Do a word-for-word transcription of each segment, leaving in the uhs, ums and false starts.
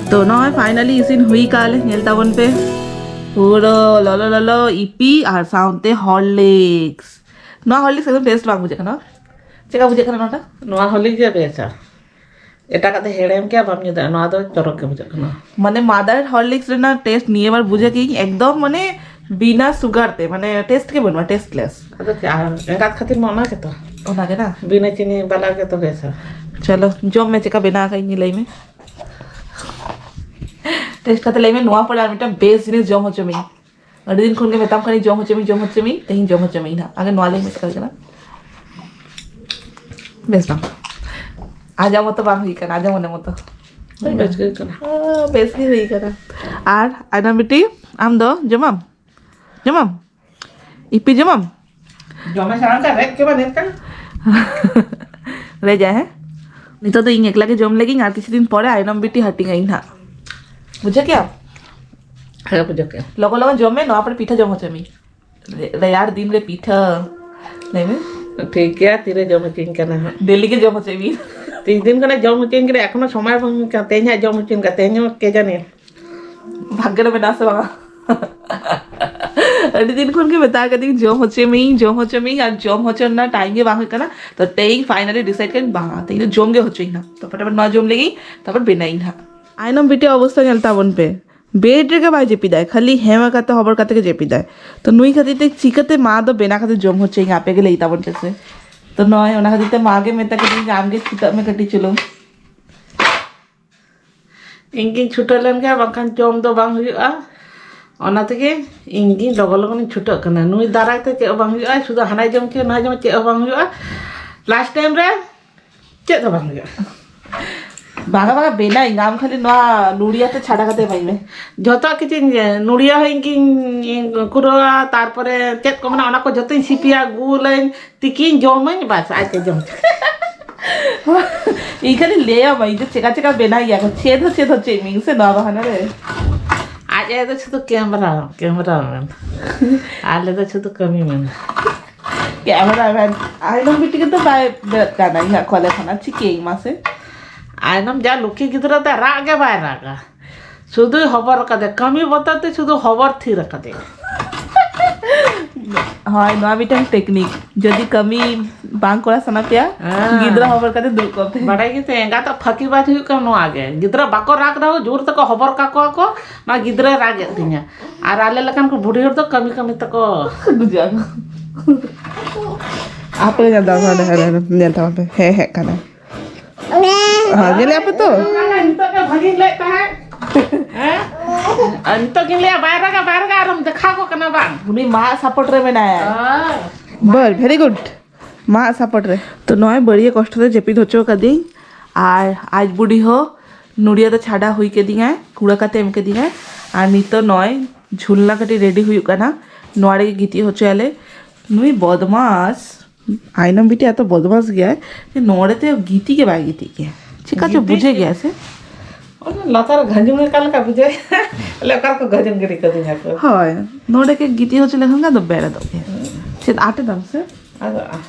ᱛᱚ ᱱᱚᱜᱼᱚᱭ finally ᱤᱥᱤᱱ ᱦᱩᱭ ᱠᱟᱜᱼᱟ ᱞᱮ, ᱧᱮᱞ ᱛᱟᱵᱚᱱ ᱯᱮ᱾ ᱯᱩᱨᱟᱹ ᱞᱚᱞᱚ ᱞᱚᱞᱚ ᱤᱯᱤ ᱟᱨ ᱥᱟᱶᱛᱮ Horlicks᱾ ᱱᱚᱣᱟ Horlicks ᱮᱠᱫᱚᱢ taste ᱵᱟᱝ ᱵᱩᱡᱷᱟᱹᱜ ᱠᱟᱱᱟ᱾ ᱪᱮᱫᱠᱟ ᱵᱩᱡᱷᱟᱹᱜ ᱠᱟᱱᱟ ᱱᱚᱣᱟᱴᱟᱜ? ᱱᱚᱣᱟ Horlicks ᱜᱮ ᱵᱮᱥᱟ᱾ ᱮᱴᱟᱜᱟᱜ ᱫᱚ ᱦᱮᱲᱮᱢ ᱜᱮᱭᱟ, ᱵᱟᱢ ᱧᱩ ᱫᱟᱲᱮᱭᱟᱜᱼᱟ᱾ ᱱᱚᱣᱟ ᱫᱚ ᱪᱚᱨᱚᱠ ᱜᱮ ᱵᱩᱡᱷᱟᱹᱜ ᱠᱟᱱᱟ᱾ ᱢᱟᱱᱮ mother Horlicks ᱨᱮᱱᱟᱜ taste ᱱᱤᱭᱟᱹ ᱵᱟᱨ ᱵᱩᱡᱷᱟᱹᱣ ᱠᱮᱫᱟᱹᱧ, ᱮᱠᱫᱚᱢ ᱢᱟᱱᱮ ᱵᱤᱱᱟ sugar ᱛᱮ, ᱢᱟᱱᱮ taste ᱜᱮ ᱵᱟᱹᱱᱩᱜᱼᱟ, tasteless᱾ ᱟᱫᱚ ᱪᱮᱫ, ᱟᱨ ᱮᱸᱜᱟᱛ ᱠᱷᱟᱹᱛᱤᱨ ᱢᱟ ᱚᱱᱟ ᱜᱮᱛᱚ᱾ ᱚᱱᱟ ᱜᱮ ᱱᱟ? ᱵᱤᱱᱟᱹ ᱪᱤᱱᱤ ᱵᱟᱞᱟ ᱜᱮᱛᱚ ᱵᱮᱥᱟ᱾ ᱪᱚᱞᱚ, ᱡᱚᱢ ᱢᱮ, ᱪᱮᱠᱟ ᱵᱮᱱᱟᱣ ᱟᱠᱟᱫ ᱤᱧ ᱞᱟᱹᱭ ᱢᱮ᱾ Taste ᱠᱟᱛᱮ ᱞᱟᱹᱭ ᱢᱮ, ᱱᱚᱣᱟ ᱯᱚᱨᱮ ᱟᱨ ᱢᱤᱫᱴᱟᱝ ᱵᱮᱥ ᱡᱤᱱᱤᱥ ᱡᱚᱢ ᱦᱚᱪᱚ ᱢᱤᱧ᱾ ᱟᱹᱰᱤ ᱫᱤᱱ ᱠᱷᱚᱱ ᱜᱮ ᱢᱮᱛᱟᱢ ᱠᱟᱹᱱᱟᱹᱧ, ᱡᱚᱢ ᱦᱚᱪᱚ ᱢᱤᱧ, ᱡᱚᱢ ᱦᱚᱪᱚ ᱢᱤᱧ, ᱛᱮᱦᱮᱧ ᱡᱚᱢ ᱦᱚᱪᱚ ᱢᱤᱧ ᱦᱟᱸᱜ᱾ ᱟᱜᱮ ᱱᱚᱣᱟ ᱞᱟᱹᱭ ᱢᱮ, ᱪᱮᱠᱟ ᱦᱩᱭ ᱠᱟᱱᱟ? ᱵᱮᱥ ᱵᱟᱝ, ᱟᱡᱟᱜ ᱢᱚᱛᱚ ᱵᱟᱝ ᱦᱩᱭ ᱠᱟᱱᱟ, ᱟᱡᱟᱜ ᱢᱚᱱᱮ ᱢᱚᱛᱚ᱾ ᱵᱮᱥ ᱜᱮ ᱦᱩᱭ ᱠᱟᱱᱟ᱾ ᱚ, ᱵᱮᱥ ᱜᱮ ᱦᱩᱭ ᱠᱟᱱᱟ᱾ ᱟᱨ ᱟᱭᱱᱚᱢ ᱵᱤᱴᱤ, ᱟᱢ ᱫᱚ ᱡᱚᱢᱟᱢ? ᱡᱚᱢᱟᱢ? ᱤᱯᱤ ᱡᱚᱢᱟᱢ? ᱡᱚᱢᱮ ᱥᱟᱱᱟ ᱠᱷᱟᱱ ᱨᱮᱡ ᱪᱟᱵᱟ ᱞᱮᱱᱠᱷᱟᱱ᱾ ᱨᱮᱡᱟᱭ, ᱦᱮᱸ? ᱱᱤᱛᱚᱜ ᱫᱚ ᱤᱧ ᱮᱠᱞᱟ ᱜᱮ ᱡᱚᱢ ᱞᱮᱜᱤᱧ, ᱟᱨ ᱠᱤᱪᱷᱩ ᱫᱤᱱ ᱯᱚᱨᱮ ᱟᱭᱱᱚᱢ ᱵᱤᱴᱤ ᱦᱟᱹᱴᱤᱧᱟᱹᱧ ᱦᱟᱸᱜ᱾ ᱵᱩᱡᱷᱟᱹᱣ ᱠᱮᱜᱼᱟᱢ? ᱦᱮᱸ, ᱵᱩᱡᱷᱟᱹᱣ ᱠᱮᱜᱼᱟᱢ᱾ ᱞᱚᱜᱚᱱ ᱞᱚᱜᱚᱱ ᱡᱚᱢ ᱢᱮ, ᱱᱚᱣᱟ ᱯᱚᱨᱮ ᱯᱤᱴᱷᱟᱹ ᱡᱚᱢ ᱦᱚᱪᱚ ᱢᱮ᱾ ᱨᱮ-, ᱨᱮᱭᱟᱲ ᱫᱤᱱ ᱨᱮ ᱯᱤᱴᱷᱟᱹ᱾ ᱞᱟᱹᱭ ᱢᱮ᱾ ᱴᱷᱤᱠ ᱜᱮᱭᱟ, ᱛᱤᱨᱮ ᱡᱚᱢ ᱦᱚᱪᱚᱧ ᱠᱟᱱᱟ ᱦᱟᱸᱜ? ᱰᱮᱞᱤ ᱜᱮ ᱡᱚᱢ ᱦᱚᱪᱚᱭ ᱢᱮ᱾ ᱛᱤᱱ ᱫᱤᱱ ᱠᱷᱚᱱᱟᱜ ᱡᱚᱢ ᱦᱚᱪᱚᱧ ᱠᱟᱱᱟ, ᱮᱠᱷᱚᱱᱳ ᱥᱚᱢᱚᱭ ᱵᱟᱝ ᱦᱩᱭ ᱠᱟᱱᱟ᱾ ᱛᱮᱦᱮᱧ ᱦᱟᱸᱜ ᱡᱚᱢ ᱦᱚᱪᱚᱧ ᱠᱟᱱᱟ, ᱛᱮᱦᱮᱧ ᱦᱚᱸ ᱠᱮ ᱡᱟᱱᱮ᱾ ᱵᱷᱟᱜᱽᱜᱚ ᱨᱮ ᱢᱮᱱᱟᱜ ᱟᱥᱮ ᱵᱟᱝᱟ? ᱟᱹᱰᱤ ᱫᱤᱱ ᱠᱷᱚᱱ ᱜᱮ ᱢᱮᱛᱟ ᱠᱟᱫᱤᱧ, ᱡᱚᱢ ᱦᱚᱪᱚᱭ ᱢᱤᱧ, ᱡᱚᱢ ᱦᱚᱪᱚᱭ ᱢᱤᱧ, ᱟᱨ ᱡᱚᱢ ᱦᱚᱪᱚ ᱨᱮᱱᱟᱜ time ᱜᱮ ᱵᱟᱝ ᱦᱩᱭᱩᱜ ᱠᱟᱱᱟ᱾ ᱛᱚ ᱛᱮᱦᱮᱧ finally decide ᱠᱟᱹᱧ, ᱵᱟᱝᱟ, ᱛᱮᱦᱮᱧ ᱫᱚ ᱡᱚᱢ ᱜᱮ ᱦᱚᱪᱚᱭᱤᱧ ᱦᱟᱸᱜ᱾ ᱛᱚ ᱯᱷᱚᱴᱟᱯᱷᱚᱴ ᱱᱚᱣᱟ ᱡᱚᱢ ᱞᱮᱜᱤᱧ, ᱛᱟᱨᱯᱚᱨ ᱵᱮᱱᱟᱭᱤᱧ ᱦᱟᱸᱜ᱾ ᱟᱭᱱᱚᱢ ᱵᱤᱴᱤ ᱚᱵᱚᱥᱛᱟ ᱧᱮᱞ ᱛᱟᱵᱚᱱ ᱯᱮ, bed ᱨᱮᱜᱮ ᱵᱟᱭ ᱡᱟᱹᱯᱤᱫᱟᱭ, ᱠᱷᱟᱹᱞᱤ ᱦᱮᱣᱟ ᱠᱟᱛᱮ ᱦᱚᱵᱚᱨ ᱠᱟᱛᱮ ᱜᱮ ᱡᱟᱹᱯᱤᱫᱟᱭ᱾ ᱛᱚ ᱱᱩᱭ ᱠᱷᱟᱹᱛᱤᱨ ᱛᱮ ᱪᱤᱠᱟᱹᱛᱮ ᱢᱟ ᱫᱚ ᱵᱮᱱᱟ ᱠᱟᱛᱮ ᱡᱚᱢ ᱦᱚᱪᱚᱭᱤᱧ, ᱟᱯᱮ ᱜᱮ ᱞᱟᱹᱭ ᱛᱟᱵᱚᱱ ᱯᱮᱥᱮ᱾ ᱛᱚ ᱱᱚᱜᱼᱚᱭ ᱚᱱᱟ ᱠᱷᱟᱹᱛᱤᱨ ᱛᱮ ᱢᱟ ᱜᱮ ᱢᱮᱛᱟ ᱠᱟᱹᱫᱤᱧ ᱡᱮ ᱟᱢ ᱜᱮ ᱪᱷᱩᱴᱟᱹᱜ ᱢᱮ ᱠᱟᱹᱴᱤᱡ ᱪᱩᱞᱩᱝ᱾ ᱤᱧ ᱜᱤᱧ ᱪᱷᱩᱴᱟᱹᱣ ᱞᱮᱱ ᱜᱮᱭᱟ, ᱵᱟᱝᱠᱷᱟᱱ ᱡᱚᱢ ᱫᱚ ᱵᱟᱝ ᱦᱩᱭᱩᱜᱼᱟ᱾ ᱚᱱᱟ ᱛᱮᱜᱮ ᱤᱧ ᱜᱤᱧ ᱞᱚᱜᱚ ᱞᱚᱜᱚᱱᱤᱧ ᱪᱷᱩᱴᱟᱹᱜ ᱠᱟᱱᱟ᱾ ᱱᱩᱭ ᱫᱟᱨᱟᱭ ᱛᱮ ᱪᱮᱫ ᱦᱚᱸ ᱵᱟᱝ ᱦᱩᱭᱩᱜᱼᱟ, ᱥᱩᱫᱷᱩ ᱦᱟᱱᱟᱭ ᱡᱚᱢ ᱦᱚᱪᱚᱭᱟ, ᱱᱚᱣᱟ ᱡᱚᱢ, ᱪᱮᱫ ᱦᱚᱸ ᱵᱟᱝ ᱦᱩᱭᱩᱜᱼᱟ᱾ Last time ᱨᱮ ᱪᱮᱫ ᱦᱚᱸ ᱵᱟᱝ ᱦᱩᱭᱩᱜᱼᱟ᱾ ᱵᱟᱝᱟ, ᱵᱟᱝᱟ, ᱵᱮᱱᱟᱭᱤᱧ, ᱟᱢ ᱠᱷᱟᱹᱞᱤ ᱱᱚᱣᱟ ᱱᱩᱲᱤᱭᱟᱛᱮ ᱪᱷᱟᱰᱟ ᱠᱟᱛᱮ ᱮᱢᱟᱹᱧ ᱢᱮ᱾ ᱡᱷᱚᱛᱚ ᱠᱤᱪᱷᱩᱧ, ᱱᱩᱲᱤᱭᱟᱹ ᱦᱚᱸ ᱤᱧ ᱜᱤᱧ ᱠᱩᱨᱟᱹᱣᱟ, ᱛᱟᱨᱯᱚᱨᱮ ᱪᱮᱫ ᱠᱚ ᱢᱮᱱᱟ, ᱚᱱᱟ ᱠᱚ ᱡᱷᱚᱛᱚᱧ ᱥᱤᱯᱤᱭᱟ, ᱜᱩᱞᱟᱹᱧ, ᱛᱤᱠᱤᱧ ᱡᱚᱢᱟᱹᱧ, ᱵᱟᱥ, ᱟᱡ ᱛᱮ ᱡᱚᱢ᱾ ᱤᱧ ᱠᱷᱟᱹᱞᱤ ᱞᱟᱹᱭᱟᱢᱟ, ᱤᱧ ᱫᱚ ᱪᱮᱠᱟ ᱪᱮᱠᱟ ᱵᱮᱱᱟᱣ ᱜᱮᱭᱟ ᱠᱚ, ᱪᱮᱫ ᱦᱚᱸ ᱪᱮᱫ ᱦᱚᱪᱚᱭ ᱢᱤᱧ ᱥᱮ ᱱᱚᱣᱟ ᱵᱟᱦᱟᱱᱟ ᱨᱮ᱾ ᱟᱡ ᱟᱭᱳ ᱫᱚ ᱥᱩᱫᱷᱩ camera, camera man᱾ ᱟᱞᱮ ᱫᱚ ᱥᱩᱫᱷᱩ ᱠᱟᱹᱢᱤ ᱢᱮᱱ᱾ Camera man, ᱟᱭᱱᱚᱢ ᱵᱤᱴᱤ ᱜᱮᱛᱚ ᱵᱟᱭ ᱵᱮᱨᱮᱫ ᱠᱟᱱᱟ ᱤᱧᱟᱹᱜ ᱠᱚᱞᱮ ᱠᱷᱚᱱᱟᱜ, ᱪᱤᱠᱟᱹᱭᱟᱹᱧ ᱢᱟᱥᱮ? ᱟᱭᱱᱚᱢ ᱡᱟ ᱞᱩᱠᱷᱤ ᱜᱤᱫᱽᱨᱟᱹ ᱫᱚ ᱨᱟᱜ ᱜᱮ ᱵᱟᱭ ᱨᱟᱜᱟ, ᱥᱩᱫᱷᱩᱭ ᱦᱚᱵᱚᱨ ᱠᱟᱫᱮ, ᱠᱟᱹᱢᱤ ᱵᱚᱫᱚᱞ ᱛᱮ ᱥᱩᱫᱷᱩ ᱦᱚᱵᱚᱨ ᱛᱷᱤᱨ ᱠᱟᱫᱮ᱾ ᱦᱳᱭ, ᱱᱚᱣᱟ ᱢᱤᱫᱴᱟᱝ ᱴᱮᱠᱱᱤᱠ, ᱡᱩᱫᱤ ᱠᱟᱹᱢᱤ ᱵᱟᱝ ᱠᱚᱨᱟᱣ ᱥᱟᱱᱟ ᱯᱮᱭᱟ, ᱦᱮᱸ᱾ ᱜᱤᱫᱽᱨᱟᱹ ᱦᱚᱵᱚᱨ ᱠᱟᱛᱮ ᱫᱩᱲᱩᱵ ᱠᱚᱜ ᱯᱮ᱾ ᱵᱟᱰᱟᱭ ᱜᱮᱛᱚ, ᱮᱸᱜᱟᱛᱟᱜ ᱯᱷᱟᱸᱠᱤ ᱵᱟᱡᱽ ᱦᱩᱭᱩᱜ ᱠᱟᱱᱟ ᱱᱚᱣᱟ ᱜᱮ᱾ ᱜᱤᱫᱽᱨᱟᱹ ᱵᱟᱠᱚ ᱨᱟᱜᱽ ᱨᱮᱦᱚᱸ ᱡᱳᱨ ᱛᱮᱠᱚ ᱦᱚᱵᱚᱨ ᱠᱟᱠᱚᱣᱟ ᱠᱚ, ᱱᱚᱣᱟ ᱜᱤᱫᱽᱨᱟᱹᱭ ᱨᱟᱜᱮᱫ ᱛᱤᱧᱟ᱾ ᱟᱨ ᱟᱞᱮ ᱞᱮᱠᱟᱱ ᱠᱚ ᱵᱩᱰᱷᱤ ᱦᱚᱲ ᱫᱚ ᱠᱟᱹᱢᱤ ᱠᱟᱹᱢᱤ ᱛᱮᱠᱚ ᱜᱩᱡᱩᱜᱼᱟ ᱠᱚ᱾ ᱟᱯᱮ ᱧᱮᱞ ᱛᱟᱢᱟ ᱯᱮ, ᱦᱮᱸ, ᱦᱮᱸ, ᱧᱮᱞ ᱛᱟᱢᱟ ᱯᱮ, ᱦᱮᱸ, ᱦᱮᱸ, ᱠᱟᱱᱟ᱾ ᱦᱮᱸ, ᱧᱮᱞᱮᱜᱼᱟ ᱯᱮ ᱛᱚ? ᱱᱤᱛᱚᱜ ᱜᱮ ᱵᱷᱟᱹᱜᱤᱧ ᱞᱟᱹᱭᱮᱫ ᱛᱟᱦᱮᱸᱫ᱾ ᱦᱮᱸ? ᱟᱨ ᱱᱤᱛᱚᱜ ᱜᱤᱧ ᱞᱟᱹᱭᱟ, ᱵᱟᱭ ᱨᱟᱜᱟ, ᱵᱟᱭ ᱨᱟᱜᱟ, ᱟᱨᱮᱢ ᱫᱮᱠᱷᱟᱣ ᱠᱚ ᱠᱟᱱᱟ ᱵᱟᱝ? ᱩᱱᱤ ᱢᱟ support ᱨᱮ ᱢᱮᱱᱟᱭᱟ᱾ ᱦᱮᱸ᱾ ᱵᱟᱥ, very good. ᱢᱟ support ᱨᱮ᱾ ᱛᱚ ᱱᱚᱜᱼᱚᱭ ᱵᱟᱹᱲᱤᱭᱟᱹ ᱠᱚᱥᱴᱚ ᱛᱮ ᱡᱟᱹᱯᱤᱫ ᱦᱚᱪᱚ ᱠᱟᱫᱤᱧ, ᱟᱨ ᱟᱡ ᱵᱩᱰᱤ ᱦᱚᱸ ᱱᱩᱲᱤᱭᱟᱹ ᱫᱚ ᱪᱷᱟᱰᱟ ᱦᱩᱭ ᱠᱮᱫᱤᱧᱟᱭ, ᱠᱩᱲᱟᱹ ᱠᱟᱛᱮ ᱮᱢ ᱠᱮᱫᱤᱧᱟᱭ, ᱟᱨ ᱱᱤᱛᱚᱜ ᱱᱚᱜᱼᱚᱭ ᱡᱷᱩᱞᱱᱟ ᱠᱟᱹᱴᱤᱡ ready ᱦᱩᱭᱩᱜ ᱠᱟᱱᱟ, ᱱᱚᱣᱟ ᱨᱮᱜᱮ ᱜᱤᱛᱤᱡ ᱦᱚᱪᱚᱭᱟᱞᱮ᱾ ᱱᱩᱭ ᱵᱚᱫᱢᱟᱥ, ᱟᱭᱱᱚᱢ ᱵᱤᱴᱤ ᱮᱛᱚ ᱵᱚᱫᱢᱟᱥ ᱜᱮᱭᱟᱭ ᱡᱮ ᱱᱚᱰᱮ ᱛᱮ ᱜᱤᱛᱤᱡ ᱜᱮ ᱵᱟᱭ ᱜᱤᱛᱤᱡ ᱜᱮᱭᱟ, ᱪᱮᱠᱟ ᱪᱚ ᱜᱤᱛᱤᱡ ᱵᱩᱡᱷᱟᱹᱣ ᱜᱮ᱾ ᱜᱮᱭᱟ ᱥᱮ? ᱚᱱᱟ ᱞᱟᱛᱟᱨ ᱜᱷᱟᱸᱡᱩᱝ ᱟᱠᱟ ᱞᱮᱠᱟ ᱵᱩᱡᱷᱟᱹᱣ᱾ ᱟᱞᱮ ᱚᱠᱟ ᱨᱮᱠᱚ ᱜᱷᱟᱸᱡᱩᱝ ᱜᱤᱰᱤ ᱠᱟᱹᱫᱤᱧᱟ ᱠᱚ᱾ ᱦᱳᱭ, ᱱᱚᱰᱮ ᱜᱮ ᱜᱤᱛᱤᱡ ᱦᱚᱪᱚ ᱞᱮᱠᱷᱟᱱ ᱜᱮ ᱟᱫᱚ ᱵᱮᱨᱮᱫᱚᱜ ᱜᱮᱭᱟ᱾ ᱦᱩᱸ᱾ ᱪᱮᱫ ᱟᱴᱮᱫᱟᱢ ᱥᱮ? ᱟᱫᱚ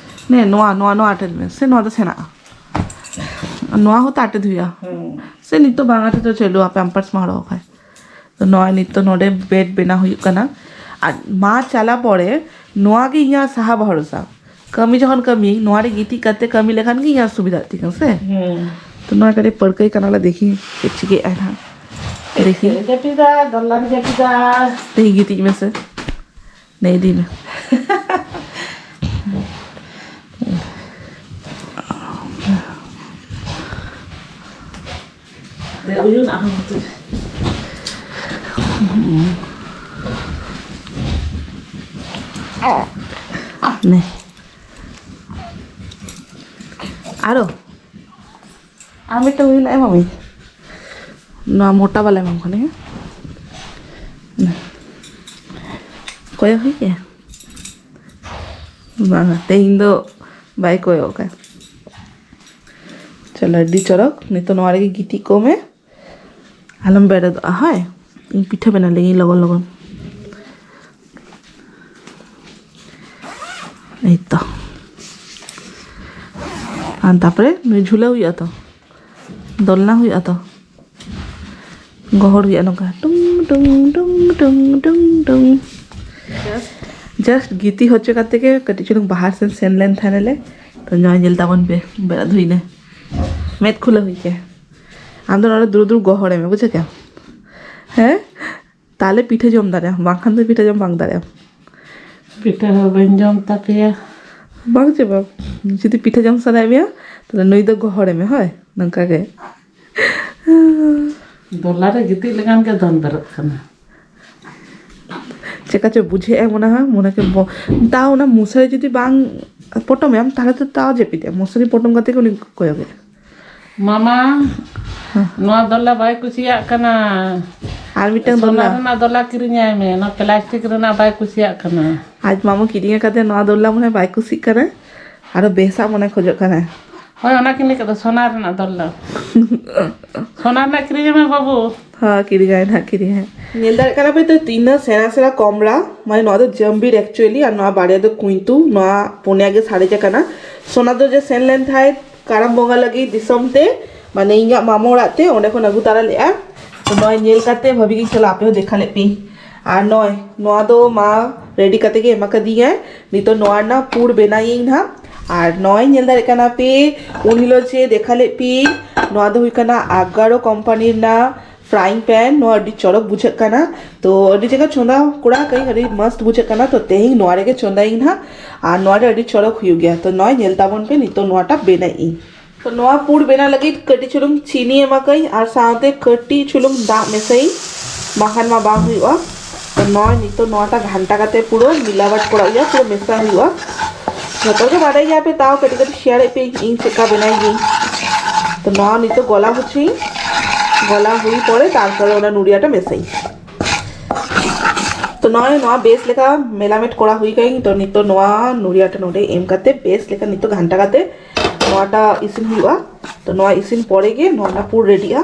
ᱱᱮ, ᱱᱚᱣᱟ, ᱱᱚᱣᱟ, ᱱᱚᱣᱟ ᱟᱴᱮᱫ ᱢᱮ᱾ ᱥᱮ ᱱᱚᱣᱟ ᱫᱚ ᱥᱮᱱᱟᱜᱼᱟ? ᱱᱚᱣᱟ ᱦᱚᱸᱛᱚ ᱟᱴᱮᱫ ᱦᱩᱭᱩᱜᱼᱟ᱾ ᱦᱩᱸ᱾ ᱥᱮ ᱱᱤᱛᱚᱜ ᱵᱟᱝ ᱟᱴᱮᱫ ᱫᱚ ᱪᱟᱹᱞᱩᱜᱼᱟ, Pampers ᱢᱟ ᱦᱚᱨᱚᱜ ᱠᱷᱟᱡ᱾ ᱛᱚ ᱱᱚᱜᱼᱚᱭ ᱱᱤᱛᱚᱜ ᱱᱚᱰᱮ bed ᱵᱮᱱᱟᱣ ᱦᱩᱭᱩᱜ ᱠᱟᱱᱟ᱾ ᱟᱨ ᱢᱟ ᱪᱟᱞᱟ ᱯᱚᱨᱮ ᱱᱚᱣᱟ ᱜᱮ ᱤᱧᱟᱹᱜ ᱥᱟᱦᱟ ᱵᱷᱚᱨᱥᱟ᱾ ᱠᱟᱹᱢᱤ ᱡᱚᱠᱷᱚᱱ ᱠᱟᱹᱢᱤ, ᱱᱚᱣᱟ ᱨᱮ ᱜᱤᱛᱤᱡ ᱠᱟᱛᱮ ᱠᱟᱹᱢᱤ ᱞᱮᱠᱷᱟᱱ ᱜᱮ ᱤᱧᱟᱹᱜ ᱥᱩᱵᱤᱫᱷᱟᱜ ᱛᱤᱧᱟ ᱥᱮ᱾ ᱦᱩᱸ᱾ ᱛᱚ ᱱᱚᱣᱟ ᱠᱟᱹᱴᱤᱡ ᱯᱟᱹᱨᱠᱟᱹᱭ ᱠᱟᱱᱟᱞᱮ, ᱫᱮᱠᱷᱤ ᱪᱮᱫ ᱪᱤᱠᱟᱹᱜᱼᱟ ᱱᱟᱦᱟᱜ᱾ ᱫᱮᱠᱷᱤ᱾ ᱡᱟᱹᱯᱤᱫᱟ, ᱫᱚᱞᱞᱟ ᱨᱮ ᱡᱟᱹᱯᱤᱫᱟ᱾ ᱫᱮᱠᱷᱤ, ᱜᱤᱛᱤᱡ ᱢᱮᱥᱮ᱾ ᱱᱮ, ᱤᱫᱤ ᱢᱮ᱾ ᱫᱮ, ᱩᱭᱩ ᱱᱟᱜ ᱦᱚᱸ ᱦᱚᱛᱚ᱾ ᱱᱮ᱾ ᱟᱨᱚ᱾ ᱟᱨ ᱢᱤᱫᱴᱟᱝ ᱩᱭᱩ ᱱᱟᱜ ᱮᱢᱟᱢᱟᱹᱧ᱾ ᱱᱚᱣᱟ ᱢᱚᱴᱟ ᱵᱟᱞᱟ ᱮᱢᱟᱢ ᱠᱟᱱᱟ, ᱦᱮᱸ? ᱱᱮ᱾ ᱠᱚᱭᱚᱜ ᱦᱩᱭ ᱠᱮᱜᱼᱟ? ᱵᱟᱝᱟ, ᱛᱮᱦᱮᱧ ᱫᱚ ᱵᱟᱭ ᱠᱚᱭᱚᱜ ᱠᱟᱜᱼᱟ᱾ ᱪᱚᱞᱚ, ᱟᱹᱰᱤ ᱪᱚᱨᱚᱠ᱾ ᱱᱤᱛᱚᱜ ᱱᱚᱣᱟ ᱨᱮᱜᱮ ᱜᱤᱛᱤᱡ ᱠᱚᱜ ᱢᱮ, ᱟᱞᱚᱢ ᱵᱮᱨᱮᱫᱚᱜᱼᱟ, ᱦᱳᱭ? ᱤᱧ ᱯᱤᱴᱷᱟᱹ ᱵᱮᱱᱟᱣ ᱞᱮᱜᱤᱧ ᱞᱚᱜᱚᱱ ᱞᱚᱜᱚᱱ᱾ ᱮᱭ ᱛᱚ᱾ ᱟᱨ ᱛᱟᱯᱚᱨᱮ ᱱᱩᱭ ᱡᱷᱩᱞᱟᱹᱣ ᱦᱩᱭᱩᱜᱼᱟ ᱛᱚ᱾ ᱫᱚᱞᱱᱟ ᱦᱩᱭᱩᱜᱼᱟ ᱛᱚ, ᱜᱚᱦᱚᱲ ᱦᱩᱭᱩᱜᱼᱟ ᱱᱚᱝᱠᱟ, ᱴᱩᱝ ᱴᱩᱝ ᱴᱩᱝ ᱴᱩᱝ ᱴᱩᱝ ᱴᱩᱝ᱾ ᱡᱟᱥᱴ ᱜᱤᱛᱤ ᱦᱚᱪᱚ ᱠᱟᱛᱮ ᱜᱮ ᱠᱟᱹᱴᱤᱡ ᱪᱩᱞᱩᱝ ᱵᱟᱦᱟᱨ ᱥᱮᱱ ᱥᱮᱱ ᱞᱮᱱ ᱛᱟᱦᱮᱱᱟᱞᱮ᱾ ᱛᱚ ᱱᱚᱣᱟ ᱧᱮᱞ ᱛᱟᱵᱚᱱ ᱯᱮ, ᱵᱮᱨᱮᱫ ᱦᱩᱭᱱᱟ, ᱢᱮᱫ ᱠᱷᱩᱞᱟᱹ ᱦᱩᱭ ᱠᱮ᱾ ᱟᱢ ᱫᱚ ᱱᱚᱰᱮ ᱫᱩᱲᱩᱵ ᱫᱩᱲᱩᱵ ᱜᱚᱦᱚᱲ ᱢᱮ, ᱵᱩᱡᱷᱟᱹᱣ ᱠᱮ? ᱦᱮᱸ, ᱛᱟᱦᱞᱮ ᱯᱤᱴᱷᱟᱹ ᱡᱚᱢ ᱫᱟᱲᱮᱭᱟᱜᱼᱟᱢ, ᱵᱟᱝᱠᱷᱟᱱ ᱫᱚ ᱯᱤᱴᱷᱟᱹ ᱡᱚᱢ ᱵᱟᱝ ᱫᱟᱲᱮᱭᱟᱜᱼᱟᱢ᱾ ᱯᱤᱴᱷᱟᱹ ᱦᱚᱸ ᱵᱟᱹᱧ ᱡᱚᱢ ᱛᱟᱯᱮᱭᱟ᱾ ᱵᱟᱝ ᱪᱮ ᱵᱟᱝ, ᱡᱩᱫᱤ ᱯᱤᱴᱷᱟᱹ ᱡᱚᱢ ᱥᱟᱱᱟᱭᱮᱫ ᱢᱮᱭᱟ, ᱛᱟᱦᱞᱮ ᱱᱩᱭ ᱫᱚ ᱜᱚᱦᱚᱲᱮ ᱢᱮ, ᱦᱳᱭ, ᱱᱚᱝᱠᱟ ᱜᱮ᱾ ᱫᱚᱞᱟ ᱨᱮ ᱜᱤᱛᱤᱡ ᱞᱮᱠᱷᱟᱱ ᱜᱮ ᱫᱚᱱ ᱵᱮᱨᱮᱫ ᱠᱟᱱᱟ᱾ ᱪᱮᱠᱟ ᱪᱚ ᱵᱩᱡᱷᱟᱹᱜᱼᱟ ᱢᱚᱱᱮ ᱦᱚᱸ, ᱢᱚᱱᱮ ᱠᱮ ᱵᱚ-, ᱛᱟᱣ ᱚᱱᱟ ᱢᱚᱥᱟᱨᱤ ᱡᱩᱫᱤ ᱵᱟᱝ ᱯᱚᱴᱚᱢᱮᱢ, ᱛᱟᱦᱞᱮ ᱛᱚ ᱛᱟᱣ ᱡᱟᱹᱯᱤᱫ ᱮᱢ, ᱢᱚᱥᱟᱨᱤ ᱯᱚᱴᱚᱢ ᱠᱟᱛᱮ ᱜᱮ ᱩᱱᱤ ᱠᱚᱭᱚᱜᱮ᱾ ᱢᱟᱢᱟ, ᱱᱚᱣᱟ ᱫᱚᱞᱟ ᱵᱟᱭ ᱠᱩᱥᱤᱭᱟᱜ ᱠᱟᱱᱟ᱾ ᱟᱨ ᱢᱤᱫᱴᱟᱝ ᱥᱚᱱᱟ ᱫᱚᱞᱟ᱾ ᱨᱮᱱᱟᱜ ᱫᱚᱞᱟ ᱠᱤᱨᱤᱧᱟᱭ ᱢᱮ, ᱱᱚᱣᱟ ᱯᱞᱟᱥᱴᱤᱠ ᱨᱮᱱᱟᱜ ᱵᱟᱭ ᱠᱩᱥᱤᱭᱟᱜ ᱠᱟᱱᱟ᱾ ᱟᱡ ᱢᱟᱢᱩ ᱠᱤᱨᱤᱧ ᱟᱠᱟᱫᱮ ᱱᱚᱣᱟ ᱫᱚᱞᱟ, ᱢᱚᱱᱮ ᱵᱟᱭ ᱠᱩᱥᱤᱜ ᱠᱟᱱᱟ, ᱟᱨᱚ ᱵᱮᱥᱟᱜ ᱢᱚᱱᱮ ᱠᱷᱚᱡᱚᱜ ᱠᱟᱱᱟ᱾ ᱦᱳᱭ, ᱚᱱᱟ ᱠᱤᱱ ᱞᱟᱹᱭ ᱠᱮᱫᱟ, ᱥᱚᱱᱟ ᱨᱮᱱᱟᱜ ᱫᱚᱞᱟ᱾ ᱥᱚᱱᱟ ᱨᱮᱱᱟᱜ ᱠᱤᱨᱤᱧ ᱢᱮ ᱵᱟᱹᱵᱩ᱾ ᱦᱚᱸ, ᱠᱤᱨᱤᱧᱟᱭ ᱱᱟᱦᱟᱜ, ᱠᱤᱨᱤᱧᱟᱭ᱾ ᱧᱮᱞ ᱫᱟᱲᱮᱭᱟᱜ ᱠᱟᱱᱟ ᱯᱮ ᱛᱚ, ᱛᱤᱱᱟᱹᱜ ᱥᱮᱬᱟ ᱥᱮᱬᱟ ᱠᱚᱢᱲᱟ, ᱢᱟᱱᱮ ᱱᱚᱣᱟ ᱫᱚ ᱡᱟᱢᱵᱤᱨ actually, ᱟᱨ ᱱᱚᱣᱟ ᱵᱟᱨᱭᱟ ᱫᱚ ᱠᱩᱭᱛᱩ, ᱱᱚᱣᱟ ᱯᱩᱱᱭᱟ ᱜᱮ ᱥᱟᱨᱮᱡ ᱟᱠᱟᱱᱟ᱾ ᱥᱚᱱᱟ ᱫᱚ ᱡᱮ ᱥᱮᱱ ᱞᱮᱱ ᱛᱟᱦᱮᱸᱫ ᱠᱟᱨᱟᱢ ᱵᱚᱸᱜᱟ ᱞᱟᱹᱜᱤᱫ ᱫᱤᱥᱚᱢ ᱛᱮ, ᱢᱟᱱᱮ ᱤᱧᱟᱹᱜ ᱢᱟᱢᱚ ᱚᱲᱟᱜ ᱛᱮ, ᱚᱸᱰᱮ ᱠᱷᱚᱱ ᱟᱹᱜᱩ ᱛᱟᱨᱟ ᱞᱮᱫᱼᱟ᱾ ᱛᱚ ᱱᱚᱜᱼᱚᱭ ᱧᱮᱞ ᱠᱟᱛᱮ ᱵᱷᱟᱹᱵᱤ ᱜᱤᱧ ᱪᱟᱞᱟᱜ, ᱟᱯᱮ ᱦᱚᱸ ᱫᱮᱠᱷᱟ ᱞᱮᱫ ᱯᱮ᱾ ᱟᱨ ᱱᱚᱜᱼᱚᱭ ᱱᱚᱣᱟ ᱫᱚ ᱢᱟ ᱨᱮᱰᱤ ᱠᱟᱛᱮ ᱜᱮ ᱮᱢᱟ ᱠᱟᱫᱤᱧᱟᱭ᱾ ᱱᱤᱛᱚᱜ ᱱᱚᱣᱟ ᱨᱮᱱᱟᱜ ᱯᱩᱨ ᱵᱮᱱᱟᱣᱤᱧ ᱱᱟᱦᱟᱜ᱾ ᱟᱨ ᱱᱚᱜᱼᱚᱭ ᱧᱮᱞ ᱫᱟᱲᱮᱭᱟᱜ ᱠᱟᱱᱟ ᱯᱮ, ᱩᱱ ᱦᱤᱞᱳᱜ ᱡᱮ ᱫᱮᱠᱷᱟ ᱞᱮᱫ ᱯᱮ, ᱱᱚᱣᱟ ᱫᱚ ᱦᱩᱭᱩᱜ ᱠᱟᱱᱟ ᱟᱜᱟᱨᱳ ᱠᱳᱢᱯᱟᱱᱤ ᱨᱮᱱᱟᱜ frying pan᱾ ᱱᱚᱣᱟ ᱟᱹᱰᱤ ᱪᱚᱨᱚᱠ ᱵᱩᱡᱷᱟᱹᱜ ᱠᱟᱱᱟ᱾ ᱛᱚ ᱟᱹᱰᱤ ᱡᱟᱭᱜᱟ ᱪᱚᱸᱫᱟ ᱠᱚᱲᱟ ᱠᱟᱹᱧ, ᱟᱹᱰᱤ ᱢᱚᱥᱛ ᱵᱩᱡᱷᱟᱹᱜ ᱠᱟᱱᱟ᱾ ᱛᱚ ᱛᱮᱦᱮᱧ ᱱᱚᱣᱟ ᱨᱮᱜᱮ ᱪᱚᱸᱫᱟᱭᱤᱧ ᱱᱟᱦᱟᱜ᱾ ᱟᱨ ᱱᱚᱣᱟ ᱨᱮ ᱟᱹᱰᱤ ᱪᱚᱨᱚᱠ ᱦᱩᱭᱩᱜ ᱜᱮᱭᱟ᱾ ᱛᱚ ᱱᱚᱜᱼᱚᱭ ᱧᱮᱞ ᱛᱟᱵᱚᱱ ᱯᱮ, ᱱᱤᱛᱚᱜ ᱱᱚᱣᱟᱴᱟᱜ ᱵᱮᱱᱟᱣ ᱤᱧ᱾ ᱛᱚ ᱱᱚᱣᱟ ᱯᱩᱨ ᱵᱮᱱᱟᱣ ᱞᱟᱹᱜᱤᱫ ᱠᱟᱹᱴᱤᱡ ᱪᱩᱞᱩᱝ ᱪᱤᱱᱤ ᱮᱢᱟ ᱠᱟᱹᱧ ᱟᱨ ᱥᱟᱶᱛᱮ ᱠᱟᱹᱴᱤᱡ ᱪᱩᱞᱩᱝ ᱫᱟᱜ ᱢᱮᱥᱟᱭᱟᱹᱧ, ᱵᱟᱝᱠᱷᱟᱱ ᱢᱟ ᱵᱟᱝ ᱦᱩᱭᱩᱜᱼᱟ᱾ ᱛᱚ ᱱᱚᱣᱟ ᱱᱤᱛᱚᱜ ᱱᱚᱣᱟᱴᱟᱜ ᱜᱷᱟᱱᱴᱟ ᱠᱟᱛᱮ ᱯᱩᱨᱟᱹ ᱢᱤᱞᱟᱣᱟᱴ ᱠᱚᱨᱟᱣ ᱦᱩᱭᱩᱜᱼᱟ, ᱯᱩᱨᱟᱹ ᱢᱮᱥᱟ ᱦᱩᱭᱩᱜᱼᱟ᱾ ᱡᱚᱛᱚ ᱜᱮ ᱵᱟᱰᱟᱭ ᱜᱮᱭᱟ ᱯᱮ, ᱛᱟᱣ ᱠᱟᱹᱴᱤᱡ ᱠᱟᱹᱴᱤᱡ share ᱮᱫ ᱯᱮ ᱤᱧ ᱪᱮᱫᱠᱟ ᱵᱮᱱᱟᱣ ᱜᱤᱭᱟᱹᱧ᱾ ᱛᱚ ᱱᱚᱣᱟ ᱱᱤᱛᱚᱜ ᱜᱚᱞᱟ ᱦᱚᱪᱚᱭᱟᱹᱧ, ᱜᱚᱞᱟ ᱦᱩᱭ ᱯᱚᱨᱮ ᱛᱟᱨᱯᱚᱨᱮ ᱚᱱᱟ ᱱᱩᱲᱤᱭᱟᱴᱟ ᱢᱮᱥᱟᱭᱟᱹᱧ᱾ ᱛᱚ ᱱᱚᱜᱼᱚᱭ ᱱᱚᱣᱟ ᱵᱮᱥ ᱞᱮᱠᱟ ᱢᱮᱞᱟᱢᱮᱴ ᱠᱚᱨᱟᱣ ᱦᱩᱭ ᱠᱟᱹᱧ᱾ ᱛᱚ ᱱᱤᱛᱚᱜ ᱱᱚᱣᱟ ᱱᱩᱲᱤᱭᱟᱴᱟ ᱱᱚᱰᱮ ᱮᱢ ᱠᱟᱛᱮ ᱵᱮᱥ ᱞᱮᱠᱟ ᱱᱤᱛᱚᱜ ᱜᱷᱟᱱᱴᱟ ᱠᱟᱛᱮ ᱱᱚᱣᱟᱴᱟᱜ ᱤᱥᱤᱱ ᱦᱩᱭᱩᱜᱼᱟ᱾ ᱛᱚ ᱱᱚᱣᱟ ᱤᱥᱤᱱ ᱯᱚᱨᱮ ᱜᱮ ᱱᱚᱣᱟ ᱨᱮᱱᱟᱜ ᱯᱩᱨ ᱨᱮᱰᱤᱜᱼᱟ᱾